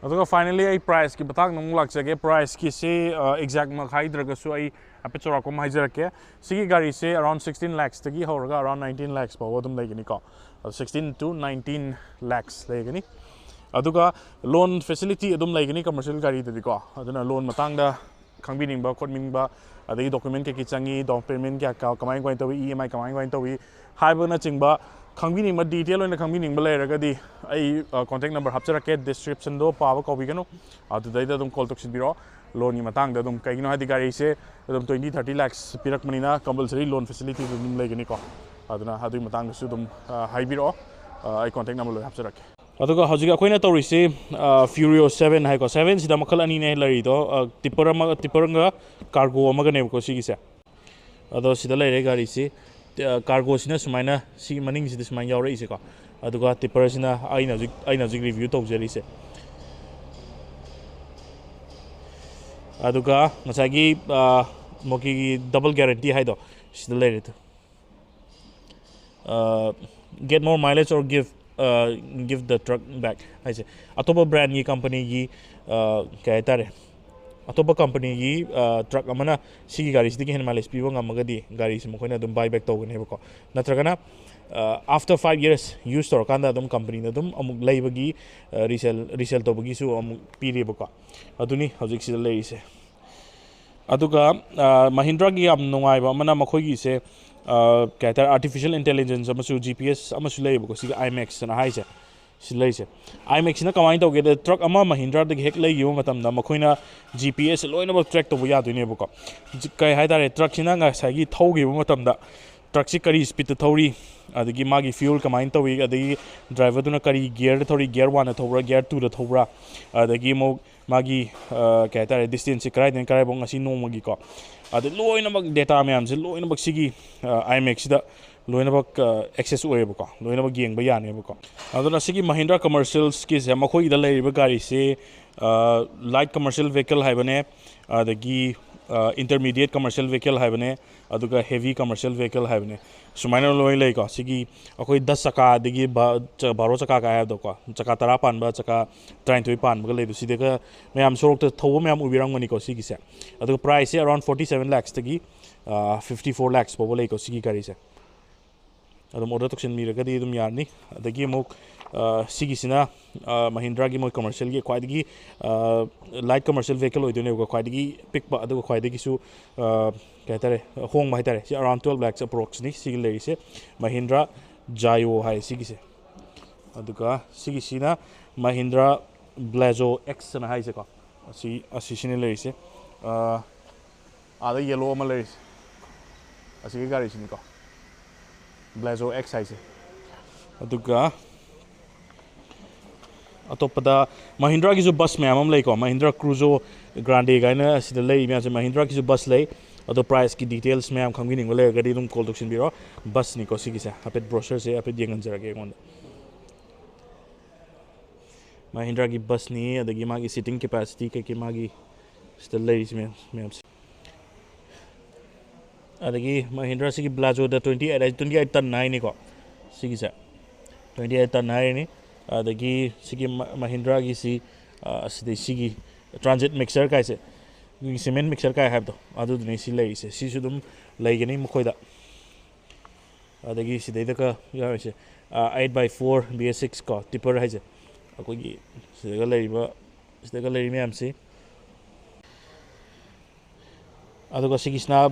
ꯑꯗꯨꯒ ꯐꯥꯏꯅꯦꯜꯂꯤ ꯑꯩ ꯄ꯭ꯔꯥꯏꯁꯀꯤ ꯃꯇꯥꯡꯗ ꯑꯃꯨꯛ ꯂꯥꯛꯆꯒꯦ꯫ ꯄ꯭ꯔꯥꯏꯁꯀꯤꯁꯤ ꯑꯦꯛꯖꯦꯛꯃꯛ ꯍꯥꯏꯗ꯭ꯔꯒꯁꯨ ꯑꯩ ꯍꯥꯏꯐꯦꯠ ꯆꯥꯎꯔꯥꯛꯄ ꯑꯃ ꯍꯥꯏꯖꯔꯛꯀꯦ꯫ ꯁꯤꯒꯤ ꯒꯥꯔꯤꯁꯦ ꯑꯔꯥꯎꯟ ꯁꯤꯛꯁꯇꯤꯟ ꯂꯥꯛꯁꯇꯒꯤ ꯍꯧꯔꯒ ꯑꯔꯥꯎꯟ ꯅꯥꯏꯟꯇꯤꯟ ꯂꯥꯛꯁ ꯐꯥꯎꯕ ꯑꯗꯨꯝ ꯂꯩꯒꯅꯤꯀꯣ꯫ ꯁꯤꯛꯁꯇꯤꯟ ꯇꯨ ꯅꯥꯏꯟꯇꯤꯟ ꯂꯥꯛꯁ ꯂꯩꯒꯅꯤ꯫ ꯑꯗꯨꯒ ꯂꯣꯟ ꯐꯦꯁꯤꯂꯤꯇꯤ ꯑꯗꯨꯝ ꯂꯩꯒꯅꯤ ꯀꯃꯔꯁꯤꯌꯦꯜ ꯒꯥꯔꯤꯗꯗꯤꯀꯣ꯫ ꯑꯗꯨꯅ ꯂꯣꯟ ꯃꯇꯥꯡꯗ ꯈꯪꯕꯤꯅꯤꯡꯕ ꯈꯣꯠꯅꯤꯡꯕ, ꯑꯗꯒꯤ ꯗꯣꯀꯨꯃꯦꯟ ꯀꯩꯀꯩ ꯆꯪꯉꯤ, ꯗꯥꯎꯟ ꯄꯦꯃꯦꯟ ꯀꯌꯥ, ꯀꯌꯥ, ꯀꯃꯥꯏ, ꯀꯃꯥꯏꯅ ꯇꯧꯏ, ꯏ ꯑꯦꯝ ꯑꯥꯏ ꯀꯃꯥꯏ, ꯀꯃꯥꯏꯅ ꯇꯧꯏ ꯍꯥꯏꯕꯅꯆꯤꯡꯕ ꯈꯪꯕꯤꯅꯤꯡꯕ, ꯗꯤꯇꯦꯜ ꯑꯣꯏꯅ ꯈꯪꯕꯤꯅꯤꯡꯕ ꯂꯩꯔꯒꯗꯤ ꯑꯩ ꯀꯣꯟꯇꯦꯛ ꯅꯝꯕꯔ ꯍꯥꯞꯆꯔꯛꯀꯦ, ꯗꯤꯁꯀ꯭ꯔꯤꯞꯁꯟꯗꯣ ꯄꯥꯕ ꯀꯥꯎꯕꯤꯒꯅꯨ, ꯑꯗꯨꯗꯩꯗ ꯑꯗꯨꯝ ꯀꯣꯜ ꯇꯧꯁꯤꯟꯕꯤꯔꯛꯑꯣ꯫ ꯂꯣꯟꯒꯤ ꯃꯇꯥꯡꯗ ꯑꯗꯨꯝ, ꯀꯩꯒꯤꯅꯣ ꯍꯥꯏꯗꯤ ꯒꯥꯔꯤꯁꯦ ꯑꯗꯨꯝ ꯇ꯭ꯋꯦꯟꯇꯤ ꯊꯥꯔꯇꯤ ꯂꯥꯛꯁ ꯄꯤꯔꯛꯄꯅꯤꯅ ꯀꯝꯄꯜꯁꯔꯤ ꯂꯣꯟ ꯐꯦꯁꯤꯂꯤꯇꯤꯗꯨ ꯑꯗꯨꯝ ꯂꯩꯒꯅꯤꯀꯣ꯫ ꯑꯗꯨꯅ ꯑꯗꯨꯒꯤ ꯃꯇꯥꯡꯗꯁꯨ ꯑꯗꯨꯝ, ꯑ, ꯍꯥꯏꯕꯤꯔꯛꯑꯣ꯫ ꯑ, ꯑꯩ ꯀꯣꯟꯇꯦꯛ ꯅꯝꯕꯔ ꯂꯣꯏ ꯍꯥꯞꯆꯔꯛꯀꯦ꯫ ꯑꯗꯨꯒ ꯍꯧꯖꯤꯛ ꯑꯩꯈꯣꯏꯅ ꯇꯧꯔꯤꯁꯤ, ꯑ, ꯐ꯭ꯌꯨꯔꯤꯑꯣ ꯁꯚꯦꯟ ꯍꯥꯏꯀꯣ꯫ ꯁꯚꯦꯟꯁꯤꯗ ꯃꯈꯜ ꯑꯅꯤꯅꯦ ꯂꯩꯔꯤꯗꯣ, ꯑ, ꯇꯤꯞꯄꯔ ꯑꯃꯒ, ꯇꯤꯞꯄꯔ ꯑꯃꯒ ꯀꯥꯔꯒꯣ ꯑꯃꯒꯅꯦꯕꯀꯣ ꯁꯤꯒꯤꯁꯦ꯫ ꯑꯗꯣ ꯁꯤꯗ ꯂꯩꯔꯦ ꯒꯥꯔꯤꯁꯤ꯫ ꯑ, ꯀꯥꯔꯒꯣꯁꯤꯅ ꯁꯨꯃꯥꯏꯅ ꯁꯤꯒꯤ ꯃꯅꯤꯡꯁꯤꯗ ꯁꯨꯃꯥꯏꯅ ꯌꯥꯎꯔꯛꯏꯁꯦꯀꯣ꯫ ꯑꯗꯨꯒ ꯇꯤꯞꯄꯔꯁꯤꯅ ꯑꯩꯅ ꯍꯧꯖꯤꯛ, ꯑꯩꯅ ꯍꯧꯖꯤꯛ ꯔꯤꯚ꯭ꯌꯨ ꯇꯧꯖꯔꯤꯁꯦ꯫ ꯑꯗꯨꯒ ꯉꯁꯥꯏꯒꯤ, ꯑ, ꯃꯣꯀꯤꯒꯤ ꯗꯕꯜ ꯒꯦꯔꯦꯟꯇꯤ ꯍꯥꯏꯗꯣ ꯁꯤꯗ ꯂꯩꯔꯦ꯫ ꯑ, "Get more mileage or give, ꯑ, give the truck back" ꯍꯥꯏꯁꯦ꯫ ꯑꯇꯣꯞꯄ ꯕ꯭ꯔꯥꯟꯒꯤ ꯀꯝꯄꯅꯤꯒꯤ, ꯑ, ꯀꯩ ꯍꯥꯏꯇꯥꯔꯦ, ꯑꯇꯣꯞꯄ ꯀꯝꯄꯅꯤꯒꯤ, ꯑ, ꯇ꯭ꯔꯛ ꯑꯃꯅ ꯁꯤꯒꯤ ꯒꯥꯔꯤꯁꯤꯗꯒꯤ ꯍꯦꯟꯅ ꯃꯥꯏꯂꯦꯖ ꯄꯤꯕ ꯉꯝꯃꯒꯗꯤ ꯒꯥꯔꯤꯁꯤ ꯃꯈꯣꯏꯅ ꯑꯗꯨꯝ ꯕꯥꯏ ꯕꯦꯛ ꯇꯧꯒꯅꯦꯕꯀꯣ꯫ ꯅꯠꯇ꯭ꯔꯒꯅ, ꯑꯥꯐꯇꯔ ꯐꯥꯏꯚ ꯌꯔꯁ ꯌꯨꯁ ꯇꯧꯔꯀꯥꯟꯗ ꯑꯗꯨꯝ ꯀꯝꯄꯅꯤꯅ ꯑꯗꯨꯝ ꯑꯃꯨꯛ ꯂꯩꯕꯒꯤ, ꯔꯤꯁꯦꯜ ꯔꯤꯁꯦꯜ ꯇꯧꯕꯒꯤꯁꯨ ꯑꯃꯨꯛ ꯄꯤꯔꯤꯕꯀꯣ꯫ ꯑꯗꯨꯅꯤ ꯍꯧꯖꯤꯛ ꯁꯤꯗ ꯂꯩꯔꯤꯁꯦ꯫ ꯑꯗꯨꯒ ꯃꯍꯤꯟꯗ꯭ꯔꯥꯒꯤ ꯌꯥꯝ ꯅꯨꯡꯉꯥꯏꯕ ꯑꯃꯅ ꯃꯈꯣꯏꯒꯤꯁꯦ, ꯀꯩ ꯍꯥꯏꯇꯥꯔꯦ, ꯑꯥꯔꯇꯤꯐꯤꯁꯤꯌꯦꯜ ꯏꯟꯇꯦꯂꯤꯖꯦꯟꯁ ꯑꯃꯁꯨ, ꯖꯤ ꯄꯤ ꯑꯦꯁ ꯑꯃꯁꯨ ꯂꯩꯌꯦꯕꯀꯣ, ꯁꯤꯒꯤ ꯑꯥꯏꯃꯦꯛꯁ ꯑꯅ ꯍꯥꯏꯁꯦ꯫ ꯁꯤ ꯂꯩꯁꯦ꯫ ꯑꯥꯏꯃꯦꯛꯁꯤꯅ ꯀꯃꯥꯏꯅ ꯇꯧꯒꯦꯗ, ꯇ꯭ꯔꯛ ꯑꯃ ꯃꯍꯤꯟꯗ꯭ꯔꯥꯗꯒꯤ ꯍꯦꯛ ꯂꯩꯈꯤꯕ ꯃꯇꯝꯗ ꯃꯈꯣꯏꯅ ꯖꯤ ꯄꯤ ꯑꯦꯁ ꯂꯣꯏꯅꯃꯛ ꯇ꯭ꯔꯦꯛ ꯇꯧꯕ ꯌꯥꯗꯣꯏꯅꯦꯕꯀꯣ꯫ ꯀꯩ ꯍꯥꯏꯇꯥꯔꯦ, ꯇ꯭ꯔꯛꯁꯤꯅ ꯉꯁꯥꯏꯒꯤ ꯊꯧꯈꯤꯕ ꯃꯇꯝꯗ ꯇ꯭ꯔꯛꯁꯤ ꯀꯔꯤ ꯁ꯭ꯄꯤꯠꯇ ꯊꯧꯔꯤ, ꯑꯗꯒꯤ ꯃꯥꯒꯤ ꯐ꯭ꯌꯨꯜ ꯀꯃꯥꯏꯅ ꯇꯧꯏ, ꯑꯗꯒꯤ ꯗ꯭ꯔꯥꯏꯚꯔꯗꯨꯅ ꯀꯔꯤ ꯒꯤꯌꯔꯗ ꯊꯧꯔꯤ, ꯒꯤꯌꯔ ꯋꯥꯟꯗ ꯊꯧꯕ꯭ꯔꯥ, ꯒꯤꯌꯔ ꯇꯨꯗ ꯊꯧꯕ꯭ꯔꯥ, ꯑꯗꯒꯤ ꯑꯃꯨꯛ ꯃꯥꯒꯤ, ꯀꯩ ꯍꯥꯏꯇꯥꯔꯦ, ꯗꯤꯁꯇꯦꯟꯁꯁꯦ ꯀꯗꯥꯏꯗꯒꯤ ꯀꯗꯥꯏꯐꯥꯎ ꯉꯁꯤ ꯅꯣꯡꯃꯒꯤꯀꯣ꯫ ꯑꯗꯩ ꯂꯣꯏꯅꯃꯛ ꯗꯦꯇꯥ ꯃꯌꯥꯝꯁꯦ ꯂꯣꯏꯅꯃꯛ ꯁꯤꯒꯤ ꯑꯥꯏꯃꯦꯛꯁꯤꯗ ꯂꯣꯏꯅꯃꯛ ꯑꯦꯛꯁꯦꯁ ꯑꯣꯏꯌꯦꯕꯀꯣ, ꯂꯣꯏꯅꯃꯛ ꯌꯦꯡꯕ ꯌꯥꯅꯦꯕꯀꯣ꯫ ꯑꯗꯨꯅ ꯁꯤꯒꯤ ꯃꯍꯤꯟꯗ꯭ꯔꯥ ꯀꯃꯔꯁꯤꯌꯦꯜꯁꯀꯤꯁꯦ, ꯃꯈꯣꯏꯒꯤꯗ ꯂꯩꯔꯤꯕ ꯒꯥꯔꯤꯁꯦ ꯂꯥꯏꯠ ꯀꯃꯔꯁꯤꯌꯦꯜ ꯚꯦꯍꯤꯀꯜ ꯍꯥꯏꯕꯅꯦ, ꯑꯗꯒꯤ ꯏꯟꯇꯔꯃꯤꯗꯤꯌꯦꯠ ꯀꯃꯔꯁꯤꯌꯦꯜ ꯚꯦꯍꯤꯀꯜ ꯍꯥꯏꯕꯅꯦ, ꯑꯗꯨꯒ ꯍꯦꯚꯤ ꯀꯃꯔꯁꯤꯌꯦꯜ ꯚꯦꯍꯤꯀꯜ ꯍꯥꯏꯕꯅꯦ꯫ ꯁꯨꯃꯥꯏꯅ ꯂꯣꯏ ꯂꯩꯀꯣ꯫ ꯁꯤꯒꯤ ꯑꯩꯈꯣꯏ ꯗꯁ ꯆꯀꯥꯗꯒꯤ ꯕꯥꯔꯣ ꯆꯀꯥ ꯀꯥꯏ ꯍꯥꯏꯕꯗꯣꯀꯣ, ꯆꯀꯥ ꯇꯔꯥ ꯄꯥꯟꯕ, ꯆꯀꯥ ꯇꯔꯥꯅꯤꯊꯣꯏ ꯄꯥꯟꯕꯒ ꯂꯩꯕ, ꯁꯤꯗꯒ ꯃꯌꯥꯝ ꯁꯣꯔꯣꯛꯇ ꯊꯧꯕ ꯃꯌꯥꯝ ꯎꯕꯤꯔꯝꯒꯅꯤꯀꯣ ꯁꯤꯒꯤꯁꯦ꯫ ꯑꯗꯨꯒ ꯄ꯭ꯔꯥꯏꯁꯁꯦ ꯑꯦꯔꯥꯎꯟ ꯐꯣꯔꯇꯤ ꯁꯕꯦꯟ ꯂꯥꯛꯁꯇꯒꯤ ꯐꯤꯐꯇꯤ ꯐꯣꯔ ꯂꯥꯛꯁ ꯐꯥꯎꯕ ꯂꯩꯀꯣ ꯁꯤꯒꯤ ꯒꯥꯔꯤꯁꯦ꯫ ꯑꯗꯨꯝ ꯑꯣꯔꯗꯔ ꯇꯧꯁꯤꯟꯕꯤꯔꯒꯗꯤ ꯑꯗꯨꯝ ꯌꯥꯔꯅꯤ꯫ ꯑꯗꯒꯤ ꯑꯃꯨꯛ ꯁꯤꯒꯤꯁꯤꯅ ꯃꯍꯤꯟꯗ꯭ꯔꯥꯒꯤ ꯃꯣꯏ ꯀꯃꯔꯁꯤꯌꯦꯜꯒꯤ ꯈ꯭ꯋꯥꯏꯗꯒꯤ ꯂꯥꯏꯠ ꯀꯃꯔꯁꯤꯌꯦꯜ ꯚꯦꯍꯤꯀꯜ ꯑꯣꯏꯗꯣꯏꯅꯦꯕꯀꯣ, ꯈ꯭ꯋꯥꯏꯗꯒꯤ ꯄꯤꯛꯄ, ꯑꯗꯨꯒ ꯈ꯭ꯋꯥꯏꯗꯒꯤꯁꯨ ꯀꯩ ꯍꯥꯏꯇꯥꯔꯦ, ꯍꯣꯡꯕ ꯍꯥꯏꯇꯥꯔꯦ꯫ ꯁꯤ ꯑꯦꯔꯥꯎꯟ ꯇꯨꯌꯦꯜꯞ ꯂꯥꯛꯁ ꯑꯦꯄ꯭ꯔꯣꯛꯁꯅꯤ ꯁꯤꯒꯤ ꯂꯩꯔꯤꯁꯦ, ꯃꯍꯤꯟꯗ꯭ꯔꯥ ꯖꯥꯏꯑꯣ ꯍꯥꯏ ꯁꯤꯒꯤꯁꯦ꯫ ꯑꯗꯨꯒ ꯁꯤꯒꯤꯁꯤꯅ ꯃꯍꯤꯟꯗ꯭ꯔꯥ ꯕ꯭ꯂꯦꯖꯣ ꯑꯦꯛꯁ ꯑꯅ ꯍꯥꯏꯁꯦꯀꯣ꯫ ꯑꯁꯤ, ꯑꯁꯤꯁꯤꯅ ꯂꯩꯔꯤꯁꯦ꯫ ꯑꯥꯗ ꯌꯦꯂꯣ ꯑꯃ ꯂꯩꯔꯤꯁꯦ, ꯑꯁꯤꯒꯤ ꯒꯥꯔꯤꯁꯤꯅꯤꯀꯣ, ꯕ꯭ꯂꯦꯖꯣ ꯑꯦꯛꯁ ꯍꯥꯏꯁꯦ꯫ ꯑꯗꯨꯒ ꯑꯇꯣꯞꯄꯗ ꯃꯍꯤꯟꯗ꯭ꯔꯥꯒꯤꯁꯨ ꯕꯁ ꯃꯌꯥꯝ ꯑꯃ ꯂꯩꯀꯣ, ꯃꯍꯤꯟꯗ꯭ꯔꯥ ꯀ꯭ꯔꯨꯖꯣ ꯒ꯭ꯔꯥꯟꯗꯦ ꯀꯥꯏꯅ ꯑꯁꯤꯗ ꯂꯩ ꯃꯌꯥꯝꯁꯦ꯫ ꯃꯍꯤꯟꯗ꯭ꯔꯥꯒꯤꯁꯨ ꯕꯁ ꯂꯩ꯫ ꯑꯗꯣ ꯄ꯭ꯔꯥꯏꯁꯀꯤ ꯗꯤꯇꯦꯜꯁ ꯃꯌꯥꯝ ꯈꯪꯕꯤꯅꯤꯡꯕ ꯂꯩꯔꯒꯗꯤ ꯑꯗꯨꯝ ꯀꯣꯜ ꯇꯧꯁꯤꯟꯕꯤꯔꯣ꯫ ꯕꯁꯅꯤꯀꯣ ꯁꯤꯒꯤꯁꯦ, ꯍꯥꯏꯐꯦꯠ ꯕ꯭ꯔꯣꯁꯔꯁꯦ ꯍꯥꯏꯐꯦꯠ ꯌꯦꯡꯍꯟꯖꯔꯒꯦ ꯑꯩꯉꯣꯟꯗ꯫ ꯃꯍꯤꯟꯗ꯭ꯔꯥꯒꯤ ꯕꯁꯅꯤ, ꯑꯗꯒꯤ ꯃꯥꯒꯤ ꯁꯤꯇꯤꯡ ꯀꯦꯄꯥꯁꯤꯇꯤ ꯀꯩꯀꯩ, ꯃꯥꯒꯤ ꯁꯤꯗ ꯂꯩꯔꯤꯁꯤ ꯃꯌꯥꯝ ꯃꯌꯥꯝꯁꯦ꯫ ꯑꯗꯒꯤ ꯃꯍꯤꯟꯗ꯭ꯔꯥꯁꯤꯒꯤ ꯕ꯭ꯂꯥꯖꯣꯗ ꯇ꯭ꯋꯦꯟꯇꯤ ꯑꯩꯠ ꯍꯥꯏ, ꯇ꯭ꯋꯦꯟꯇꯤ ꯑꯩꯠ ꯇꯟ ꯍꯥꯏꯅꯤꯀꯣ ꯁꯤꯒꯤꯁꯦ, ꯇ꯭ꯋꯦꯟꯇꯤ ꯑꯩꯠ ꯇꯟ ꯍꯥꯏꯔꯤꯅꯤ꯫ ꯑꯗꯒꯤ ꯁꯤꯒꯤ ꯃꯍꯤꯟꯗ꯭ꯔꯥꯒꯤꯁꯤ, ꯑꯁꯤꯗꯩ ꯁꯤꯒꯤ ꯇ꯭ꯔꯥꯟꯖꯤꯠ ꯃꯤꯛꯁꯔ ꯀꯥꯏꯁꯦ, ꯑꯩꯈꯣꯏꯒꯤ ꯁꯤꯃꯦꯟ ꯃꯤꯛꯁꯔ ꯀꯥꯏ ꯍꯥꯏꯕꯗꯣ, ꯑꯗꯨꯗꯨꯅꯤ ꯁꯤ ꯂꯩꯔꯤꯁꯦ꯫ ꯁꯤꯁꯨ ꯑꯗꯨꯝ ꯂꯩꯒꯅꯤ ꯃꯈꯣꯏꯗ꯫ ꯑꯗꯒꯤ ꯁꯤꯗꯩꯗꯒ ꯌꯥꯎꯔꯤꯁꯦ, eight by four B S six ꯀꯣ, ꯇꯤꯄꯔ ꯍꯥꯏꯁꯦ, ꯑꯩꯈꯣꯏꯒꯤ ꯁꯤꯗꯒ ꯂꯩꯔꯤꯕ, ꯁꯤꯗꯒ ꯂꯩꯔꯤ ꯃꯌꯥꯝꯁꯤ꯫ ꯑꯗꯨꯒ ꯁꯤꯒꯤꯁꯤꯅ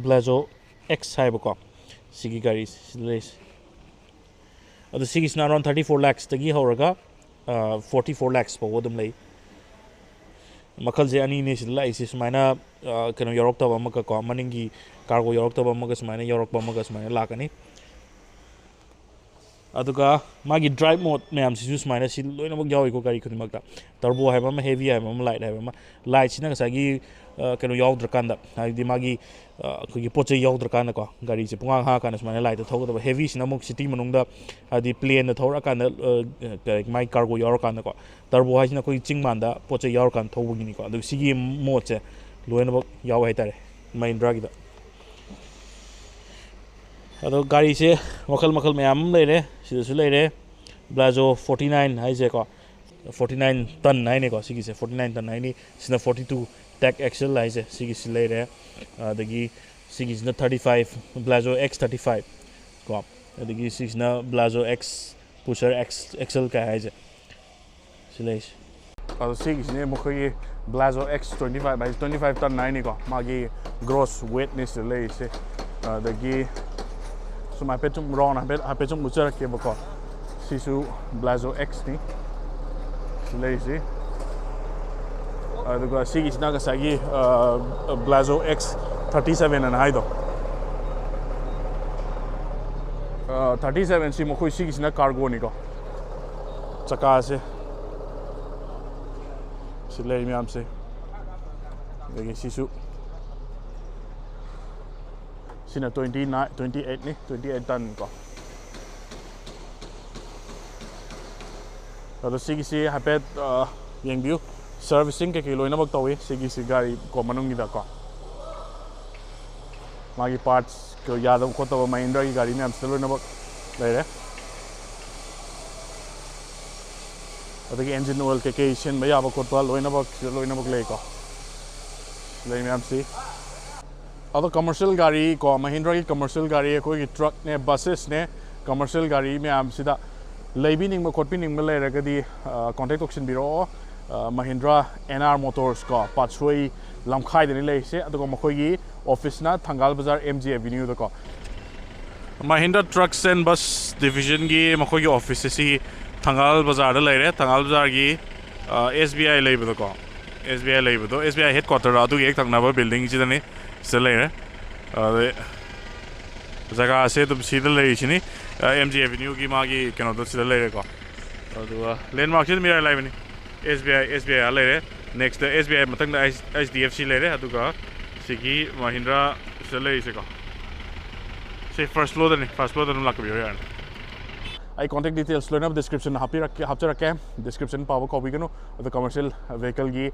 ꯕ꯭ꯂꯦꯖꯣ ꯑꯦꯛꯁ ꯍꯥꯏꯕꯀꯣ, ꯁꯤꯒꯤ ꯒꯥꯔꯤꯁꯤ ꯂꯩꯔꯤꯁꯦ꯫ ꯑꯗꯣ ꯁꯤꯒꯤꯁꯤꯅ ꯑꯔꯥꯎꯟ ꯊꯥꯔꯇꯤ ꯐꯣꯔ ꯂꯥꯛꯁꯇꯒꯤ ꯍꯧꯔꯒ ꯐꯣꯔꯇꯤ ꯐꯣꯔ ꯂꯥꯛꯁ ꯐꯥꯎꯕ ꯑꯗꯨꯝ ꯂꯩ꯫ ꯃꯈꯜꯁꯦ ꯑꯅꯤꯅꯦ ꯁꯤꯗ ꯂꯥꯛꯏꯁꯦ, ꯁꯨꯃꯥꯏꯅ ꯀꯩꯅꯣ ꯌꯥꯎꯔꯛꯇꯕ ꯑꯃꯒ ꯀꯣ, ꯃꯅꯤꯡꯒꯤ ꯀꯥꯔꯒꯣ ꯌꯥꯎꯔꯛꯇꯕ ꯑꯃꯒ, ꯁꯨꯃꯥꯏꯅ ꯌꯥꯎꯔꯛꯄ ꯑꯃꯒ, ꯁꯨꯃꯥꯏꯅ ꯂꯥꯛꯀꯅꯤ꯫ ꯑꯗꯨꯒ ꯃꯥꯒꯤ ꯗ꯭ꯔꯥꯏꯚ ꯃꯣꯗ ꯃꯌꯥꯝꯁꯤꯁꯨ ꯁꯨꯃꯥꯏꯅ ꯁꯤ ꯂꯣꯏꯅꯃꯛ ꯌꯥꯎꯏꯀꯣ ꯒꯥꯔꯤ ꯈꯨꯗꯤꯡꯃꯛꯇ꯫ ꯇꯔꯕꯣ ꯍꯥꯏꯕ ꯑꯃ, ꯍꯦꯚꯤ ꯍꯥꯏꯕ ꯑꯃ, ꯂꯥꯏꯠ ꯍꯥꯏꯕ ꯑꯃ꯫ ꯂꯥꯏꯠꯁꯤꯅ ꯉꯁꯥꯏꯒꯤ ꯀꯩꯅꯣ ꯌꯥꯎꯗ꯭ꯔꯀꯥꯟꯗ, ꯍꯥꯏꯕꯗꯤ ꯃꯥꯒꯤ ꯑꯩꯈꯣꯏꯒꯤ ꯄꯣꯠ ꯆꯩ ꯌꯥꯎꯗ꯭ꯔꯀꯥꯟꯗꯀꯣ, ꯒꯥꯔꯤꯁꯦ ꯄꯨꯡꯍꯥꯡ ꯍꯥꯡꯉꯀꯥꯟꯗ ꯁꯨꯃꯥꯏꯅ ꯂꯥꯏꯠꯇ ꯊꯧꯒꯗꯕ꯫ ꯍꯦꯚꯤꯁꯤꯅ ꯑꯃꯨꯛ ꯁꯤꯇꯤ ꯃꯅꯨꯡꯗ, ꯍꯥꯏꯗꯤ ꯄ꯭ꯂꯦꯟꯗ ꯊꯧꯔꯛꯑꯀꯥꯟꯗ ꯃꯥꯏ ꯀꯥꯔꯒꯣ ꯌꯥꯎꯔꯀꯥꯟꯗꯀꯣ꯫ ꯇꯔꯕꯣ ꯍꯥꯏꯁꯤꯅ ꯑꯩꯈꯣꯏꯒꯤ ꯆꯤꯡ ꯃꯥꯟꯗ ꯄꯣꯠ ꯆꯩ ꯌꯥꯎꯔꯀꯥꯟꯗ ꯊꯧꯕꯒꯤꯅꯤꯀꯣ꯫ ꯑꯗꯨ ꯁꯤꯒꯤ ꯃꯣꯠꯁꯦ ꯂꯣꯏꯅꯃꯛ ꯌꯥꯎꯋꯦ ꯍꯥꯏꯇꯥꯔꯦ ꯃꯍꯤꯟꯗ꯭ꯔꯥꯒꯤꯗ꯫ ꯑꯗꯣ ꯒꯥꯔꯤꯁꯦ ꯃꯈꯜ ꯃꯈꯜ ꯃꯌꯥꯝ ꯑꯃ ꯂꯩꯔꯦ꯫ ꯁꯤꯗꯁꯨ ꯂꯩꯔꯦ ꯕ꯭ꯂꯥꯖꯣ ꯐꯣꯔꯇꯤ ꯅꯥꯏꯟ ꯍꯥꯏꯁꯦꯀꯣ, ꯐꯣꯔꯇꯤ ꯅꯥꯏꯟ ꯇꯟ ꯍꯥꯏꯅꯤꯀꯣ꯫ ꯁꯤꯒꯤꯁꯦ ꯐꯣꯔꯇꯤ ꯅꯥꯏꯟ ꯇꯟ ꯍꯥꯏꯅꯤ꯫ ꯁꯤꯅ ꯐꯣꯔꯇꯤ ꯇꯨ ꯇꯦꯛ ꯑꯦꯛꯁꯦꯜ ꯍꯥꯏꯁꯦ, ꯁꯤꯒꯤꯁꯤ ꯂꯩꯔꯦ꯫ ꯑꯗꯒꯤ ꯁꯤꯒꯤꯁꯤꯅ thirty five, Blazo X thirty five ꯀꯣ꯫ ꯑꯗꯒꯤ ꯁꯤꯁꯤꯅ Blazo X pusher X axle ꯀꯥꯏ ꯍꯥꯏꯁꯦ, ꯁꯤ ꯂꯩꯁꯦ꯫ ꯑꯗꯣ ꯁꯤꯒꯤꯁꯤꯅꯦ ꯃꯈꯣꯏꯒꯤ ꯕ꯭ꯂꯥꯖꯣ ꯑꯦꯛꯁ ꯇ꯭ꯋꯦꯟꯇꯤ ꯐꯥꯏꯚ ꯍꯥꯏꯁꯦ, ꯇ꯭ꯋꯦꯟꯇꯤ ꯐꯥꯏꯚ ꯇꯟ ꯍꯥꯏꯅꯤꯀꯣ꯫ ꯃꯥꯒꯤ ꯒ꯭ꯔꯣꯁ ꯋꯦꯠꯅꯤ ꯁꯤꯗ ꯂꯩꯔꯤꯁꯦ꯫ ꯑꯗꯒꯤ ꯁꯨꯝ ꯍꯥꯏꯐꯦꯠ ꯁꯨꯝ ꯔꯥꯎꯟ ꯍꯥꯏꯐꯦꯠ ꯍꯥꯏꯐꯦꯠ ꯁꯨꯝ ꯎꯠꯆꯔꯛꯀꯦꯕꯀꯣ꯫ ꯁꯤꯁꯨ ꯕ꯭ꯂꯥꯖꯣ ꯑꯦꯛꯁꯅꯤ ꯁꯤ ꯂꯩꯔꯤꯁꯤ꯫ ꯑꯗꯨꯒ ꯁꯤꯒꯤꯁꯤꯅ ꯉꯁꯥꯏꯒꯤ ꯕ꯭ꯂꯥꯖꯣ ꯑꯦꯛꯁ ꯊꯥꯔꯇꯤ ꯁꯚꯦꯟ ꯑꯅ ꯍꯥꯏꯗꯣ꯫ ꯊꯥꯔꯇꯤ ꯁꯚꯦꯟꯁꯤ ꯃꯈꯣꯏ ꯁꯤꯒꯤꯁꯤꯅ ꯀꯥꯔꯒꯣꯅꯤꯀꯣ꯫ ꯆꯀꯥꯁꯦ ꯁꯤ ꯂꯩ ꯃꯌꯥꯝꯁꯦ꯫ ꯑꯗꯒꯤ ꯁꯤꯁꯨ, ꯁꯤꯅ ꯇ꯭ꯋꯦꯟꯇꯤ ꯅꯥꯏꯟ, ꯇ꯭ꯋꯦꯟꯇꯤ ꯑꯩꯠꯅꯤ, ꯇ꯭ꯋꯦꯟꯇꯤ ꯑꯩꯠ ꯇꯟ ꯀꯣ꯫ ꯑꯗꯣ ꯁꯤꯒꯤꯁꯤ ꯍꯥꯏꯐꯦꯠ ꯌꯦꯡꯕꯤꯌꯨ꯫ ꯁꯔꯚꯤꯁꯤꯡ ꯀꯩꯀꯩ ꯂꯣꯏꯅꯃꯛ ꯇꯧꯏ ꯁꯤꯒꯤꯁꯤ ꯒꯥꯔꯤ ꯀꯣ ꯃꯅꯨꯡꯒꯤꯗꯀꯣ꯫ ꯃꯥꯒꯤ ꯄꯥꯔꯠꯁ ꯌꯥꯗꯕ ꯈꯣꯠꯇꯕ ꯃꯍꯤꯟꯗ꯭ꯔꯥꯒꯤ ꯒꯥꯔꯤ ꯃꯌꯥꯝꯁꯤꯗ ꯂꯣꯏꯅꯃꯛ ꯂꯩꯔꯦ꯫ ꯑꯗꯒꯤ ꯏꯟꯖꯤꯟ ꯑꯣꯏꯜ ꯀꯩꯀꯩ ꯁꯤꯟꯕ ꯌꯥꯕ ꯈꯣꯠꯄ ꯂꯣꯏꯅꯃꯛ ꯁꯤꯗ ꯂꯣꯏꯅꯃꯛ ꯂꯩꯀꯣ꯫ ꯂꯩ ꯃꯌꯥꯝꯁꯤ꯫ ꯑꯗꯣ ꯀꯃꯔꯁꯤꯌꯦꯜ ꯒꯥꯔꯤ ꯀꯣ, ꯃꯍꯤꯟꯗ꯭ꯔꯥꯒꯤ ꯀꯃꯔꯁꯤꯌꯦꯜ ꯒꯥꯔꯤ, ꯑꯩꯈꯣꯏꯒꯤ ꯇ꯭ꯔꯛꯅꯦ, ꯕꯁꯦꯁꯅꯦ, ꯀꯃꯔꯁꯤꯌꯦꯜ ꯒꯥꯔꯤ ꯃꯌꯥꯝꯁꯤꯗ ꯂꯩꯕꯤꯅꯤꯡꯕ ꯈꯣꯠꯄꯤꯅꯤꯡꯕ ꯂꯩꯔꯒꯗꯤ ꯀꯣꯟꯇꯦꯛ ꯇꯧꯁꯤꯟꯕꯤꯔꯛꯑꯣ꯫ ꯃꯍꯤꯟꯗ꯭ꯔꯥ ꯑꯦꯟ ꯑꯥꯔ ꯃꯣꯇꯣꯔꯁ ꯀꯣ, ꯄꯥꯠꯁꯣꯏ ꯂꯝꯈꯥꯏꯗꯅꯤ ꯂꯩꯔꯤꯁꯦ꯫ ꯑꯗꯨꯒ ꯃꯈꯣꯏꯒꯤ ꯑꯣꯐꯤꯁꯅ ꯊꯪꯒꯥꯜ ꯕꯖꯥꯔ ꯑꯦꯝ ꯖꯤ ꯑꯦꯚꯤꯅ꯭ꯌꯨꯗꯀꯣ꯫ ꯃꯍꯤꯟꯗ꯭ꯔꯥ ꯇ꯭ꯔꯛꯁ ꯑꯦꯟ ꯕꯁ ꯗꯤꯕꯤꯖꯟꯒꯤ ꯃꯈꯣꯏꯒꯤ ꯑꯣꯐꯤꯁꯁꯦ ꯁꯤ ꯊꯪꯒꯥꯜ ꯕꯖꯥꯔꯗ ꯂꯩꯔꯦ꯫ ꯊꯪꯒꯥꯜ ꯕꯖꯥꯔꯒꯤ ꯑꯦꯁ ꯕꯤ ꯑꯥꯏ ꯂꯩꯕꯗꯣꯀꯣ, ꯑꯦꯁ ꯕꯤ ꯑꯥꯏ ꯂꯩꯕꯗꯣ, ꯑꯦꯁ ꯕꯤ ꯑꯥꯏ ꯍꯦꯗ ꯀ꯭ꯋꯥꯇꯔ ꯑꯗꯨꯒꯤ ꯍꯦꯛ ꯊꯪꯅꯕ ꯕꯤꯜꯗꯤꯡꯁꯤꯗꯅꯤ ꯁꯤꯗ ꯂꯩꯔꯦ꯫ ꯑꯗꯩ ꯖꯒꯥꯁꯦ ꯑꯗꯨꯝ ꯁꯤꯗ ꯂꯩꯔꯤꯁꯤꯅꯤ, ꯑꯦꯝ ꯖꯤ ꯑꯦꯚꯤꯅ꯭ꯌꯨꯒꯤ ꯃꯥꯒꯤ ꯀꯩꯅꯣꯗꯣ ꯁꯤꯗ ꯂꯩꯔꯦꯀꯣ꯫ ꯑꯗꯨꯒ ꯂꯦꯟꯃꯥꯔꯛꯁꯤꯗ ꯃꯤꯔꯥꯏ ꯂꯥꯏꯕꯅꯤ, ꯑꯦꯁ ꯕꯤ ꯑꯥꯏ, ꯑꯦꯁ ꯕꯤ ꯑꯥꯏ ꯑꯥ ꯂꯩꯔꯦ꯫ ꯅꯦꯛꯁꯇ ꯑꯦꯁ ꯕꯤ ꯑꯥꯏ ꯃꯊꯪꯗ ꯑꯩꯆ ꯗꯤ ꯑꯦꯐ ꯁꯤ ꯂꯩꯔꯦ꯫ ꯑꯗꯨꯒ ꯁꯤꯒꯤ ꯃꯍꯤꯟꯗ꯭ꯔꯥ ꯁꯤꯗ ꯂꯩꯔꯤꯁꯦꯀꯣ, ꯁꯤ ꯐꯥꯔꯁ ꯐ꯭ꯂꯣꯔꯗꯅꯤ꯫ ꯐꯥꯔꯁ ꯐ꯭ꯂꯣꯔꯗ ꯑꯗꯨꯝ ꯂꯥꯛꯄꯤꯌꯣ ꯌꯥꯔꯅꯤ꯫ ꯑꯩ ꯀꯣꯟꯇꯦꯛ ꯗꯤꯇꯦꯜꯁ ꯂꯣꯏꯅꯃꯛ ꯗꯤꯁꯀ꯭ꯔꯤꯞꯁꯟ ꯍꯥꯞꯄꯤꯔꯛꯀꯦ, ꯍꯥꯞꯆꯔꯛꯀꯦ꯫ ꯗꯤꯁꯀ꯭ꯔꯤꯞꯁꯟ ꯄꯥꯕ ꯀꯥꯎꯕꯤꯒꯅꯨ꯫ ꯑꯗꯣ ꯀꯃꯔꯁꯤꯌꯦꯜ ꯚꯦꯍꯤꯀꯜꯒꯤ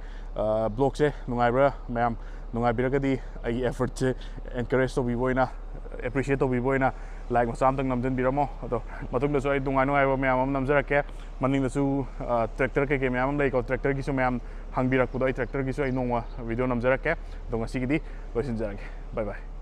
ꯕ꯭ꯂꯣꯛꯁꯦ ꯅꯨꯡꯉꯥꯏꯕ꯭ꯔꯥ ꯃꯌꯥꯝ? ꯅꯨꯡꯉꯥꯏꯕꯤꯔꯒꯗꯤ ꯑꯩꯒꯤ ꯑꯦꯐꯔꯠꯁꯦ ꯑꯦꯟꯀꯔꯦꯖ ꯇꯧꯕꯤꯕ ꯑꯣꯏꯅ, ꯑꯦꯄ꯭ꯔꯤꯁꯤꯌꯦꯠ ꯇꯧꯕꯤꯕ ꯑꯣꯏꯅ ꯂꯥꯏꯛ ꯃꯆꯥ ꯑꯝꯇꯪ ꯅꯝꯖꯟꯕꯤꯔꯝꯃꯣ꯫ ꯑꯗꯣ ꯃꯇꯨꯡꯗꯁꯨ ꯑꯩ ꯅꯨꯡꯉꯥꯏ ꯅꯨꯡꯉꯥꯏꯕ ꯃꯌꯥꯝ ꯑꯃ ꯅꯝꯖꯔꯛꯀꯦ꯫ ꯃꯅꯤꯡꯗꯁꯨ ꯇ꯭ꯔꯦꯛꯇꯔ ꯀꯩꯀꯩ ꯃꯌꯥꯝ ꯑꯃ ꯂꯩꯀꯣ, ꯇ꯭ꯔꯦꯛꯇꯔꯒꯤꯁꯨ ꯃꯌꯥꯝ ꯍꯪꯕꯤꯔꯛꯄꯗꯣ ꯑꯩ ꯇ꯭ꯔꯦꯛꯇꯔꯒꯤꯁꯨ ꯑꯩ ꯅꯣꯡꯃ ꯚꯤꯗꯤꯑꯣ ꯅꯝꯖꯔꯛꯀꯦ꯫ ꯑꯗꯣ ꯉꯁꯤꯒꯤꯗꯤ ꯂꯣꯏꯁꯤꯟꯖꯔꯒꯦ꯫ ꯕꯥꯏ ꯕꯥꯏ꯫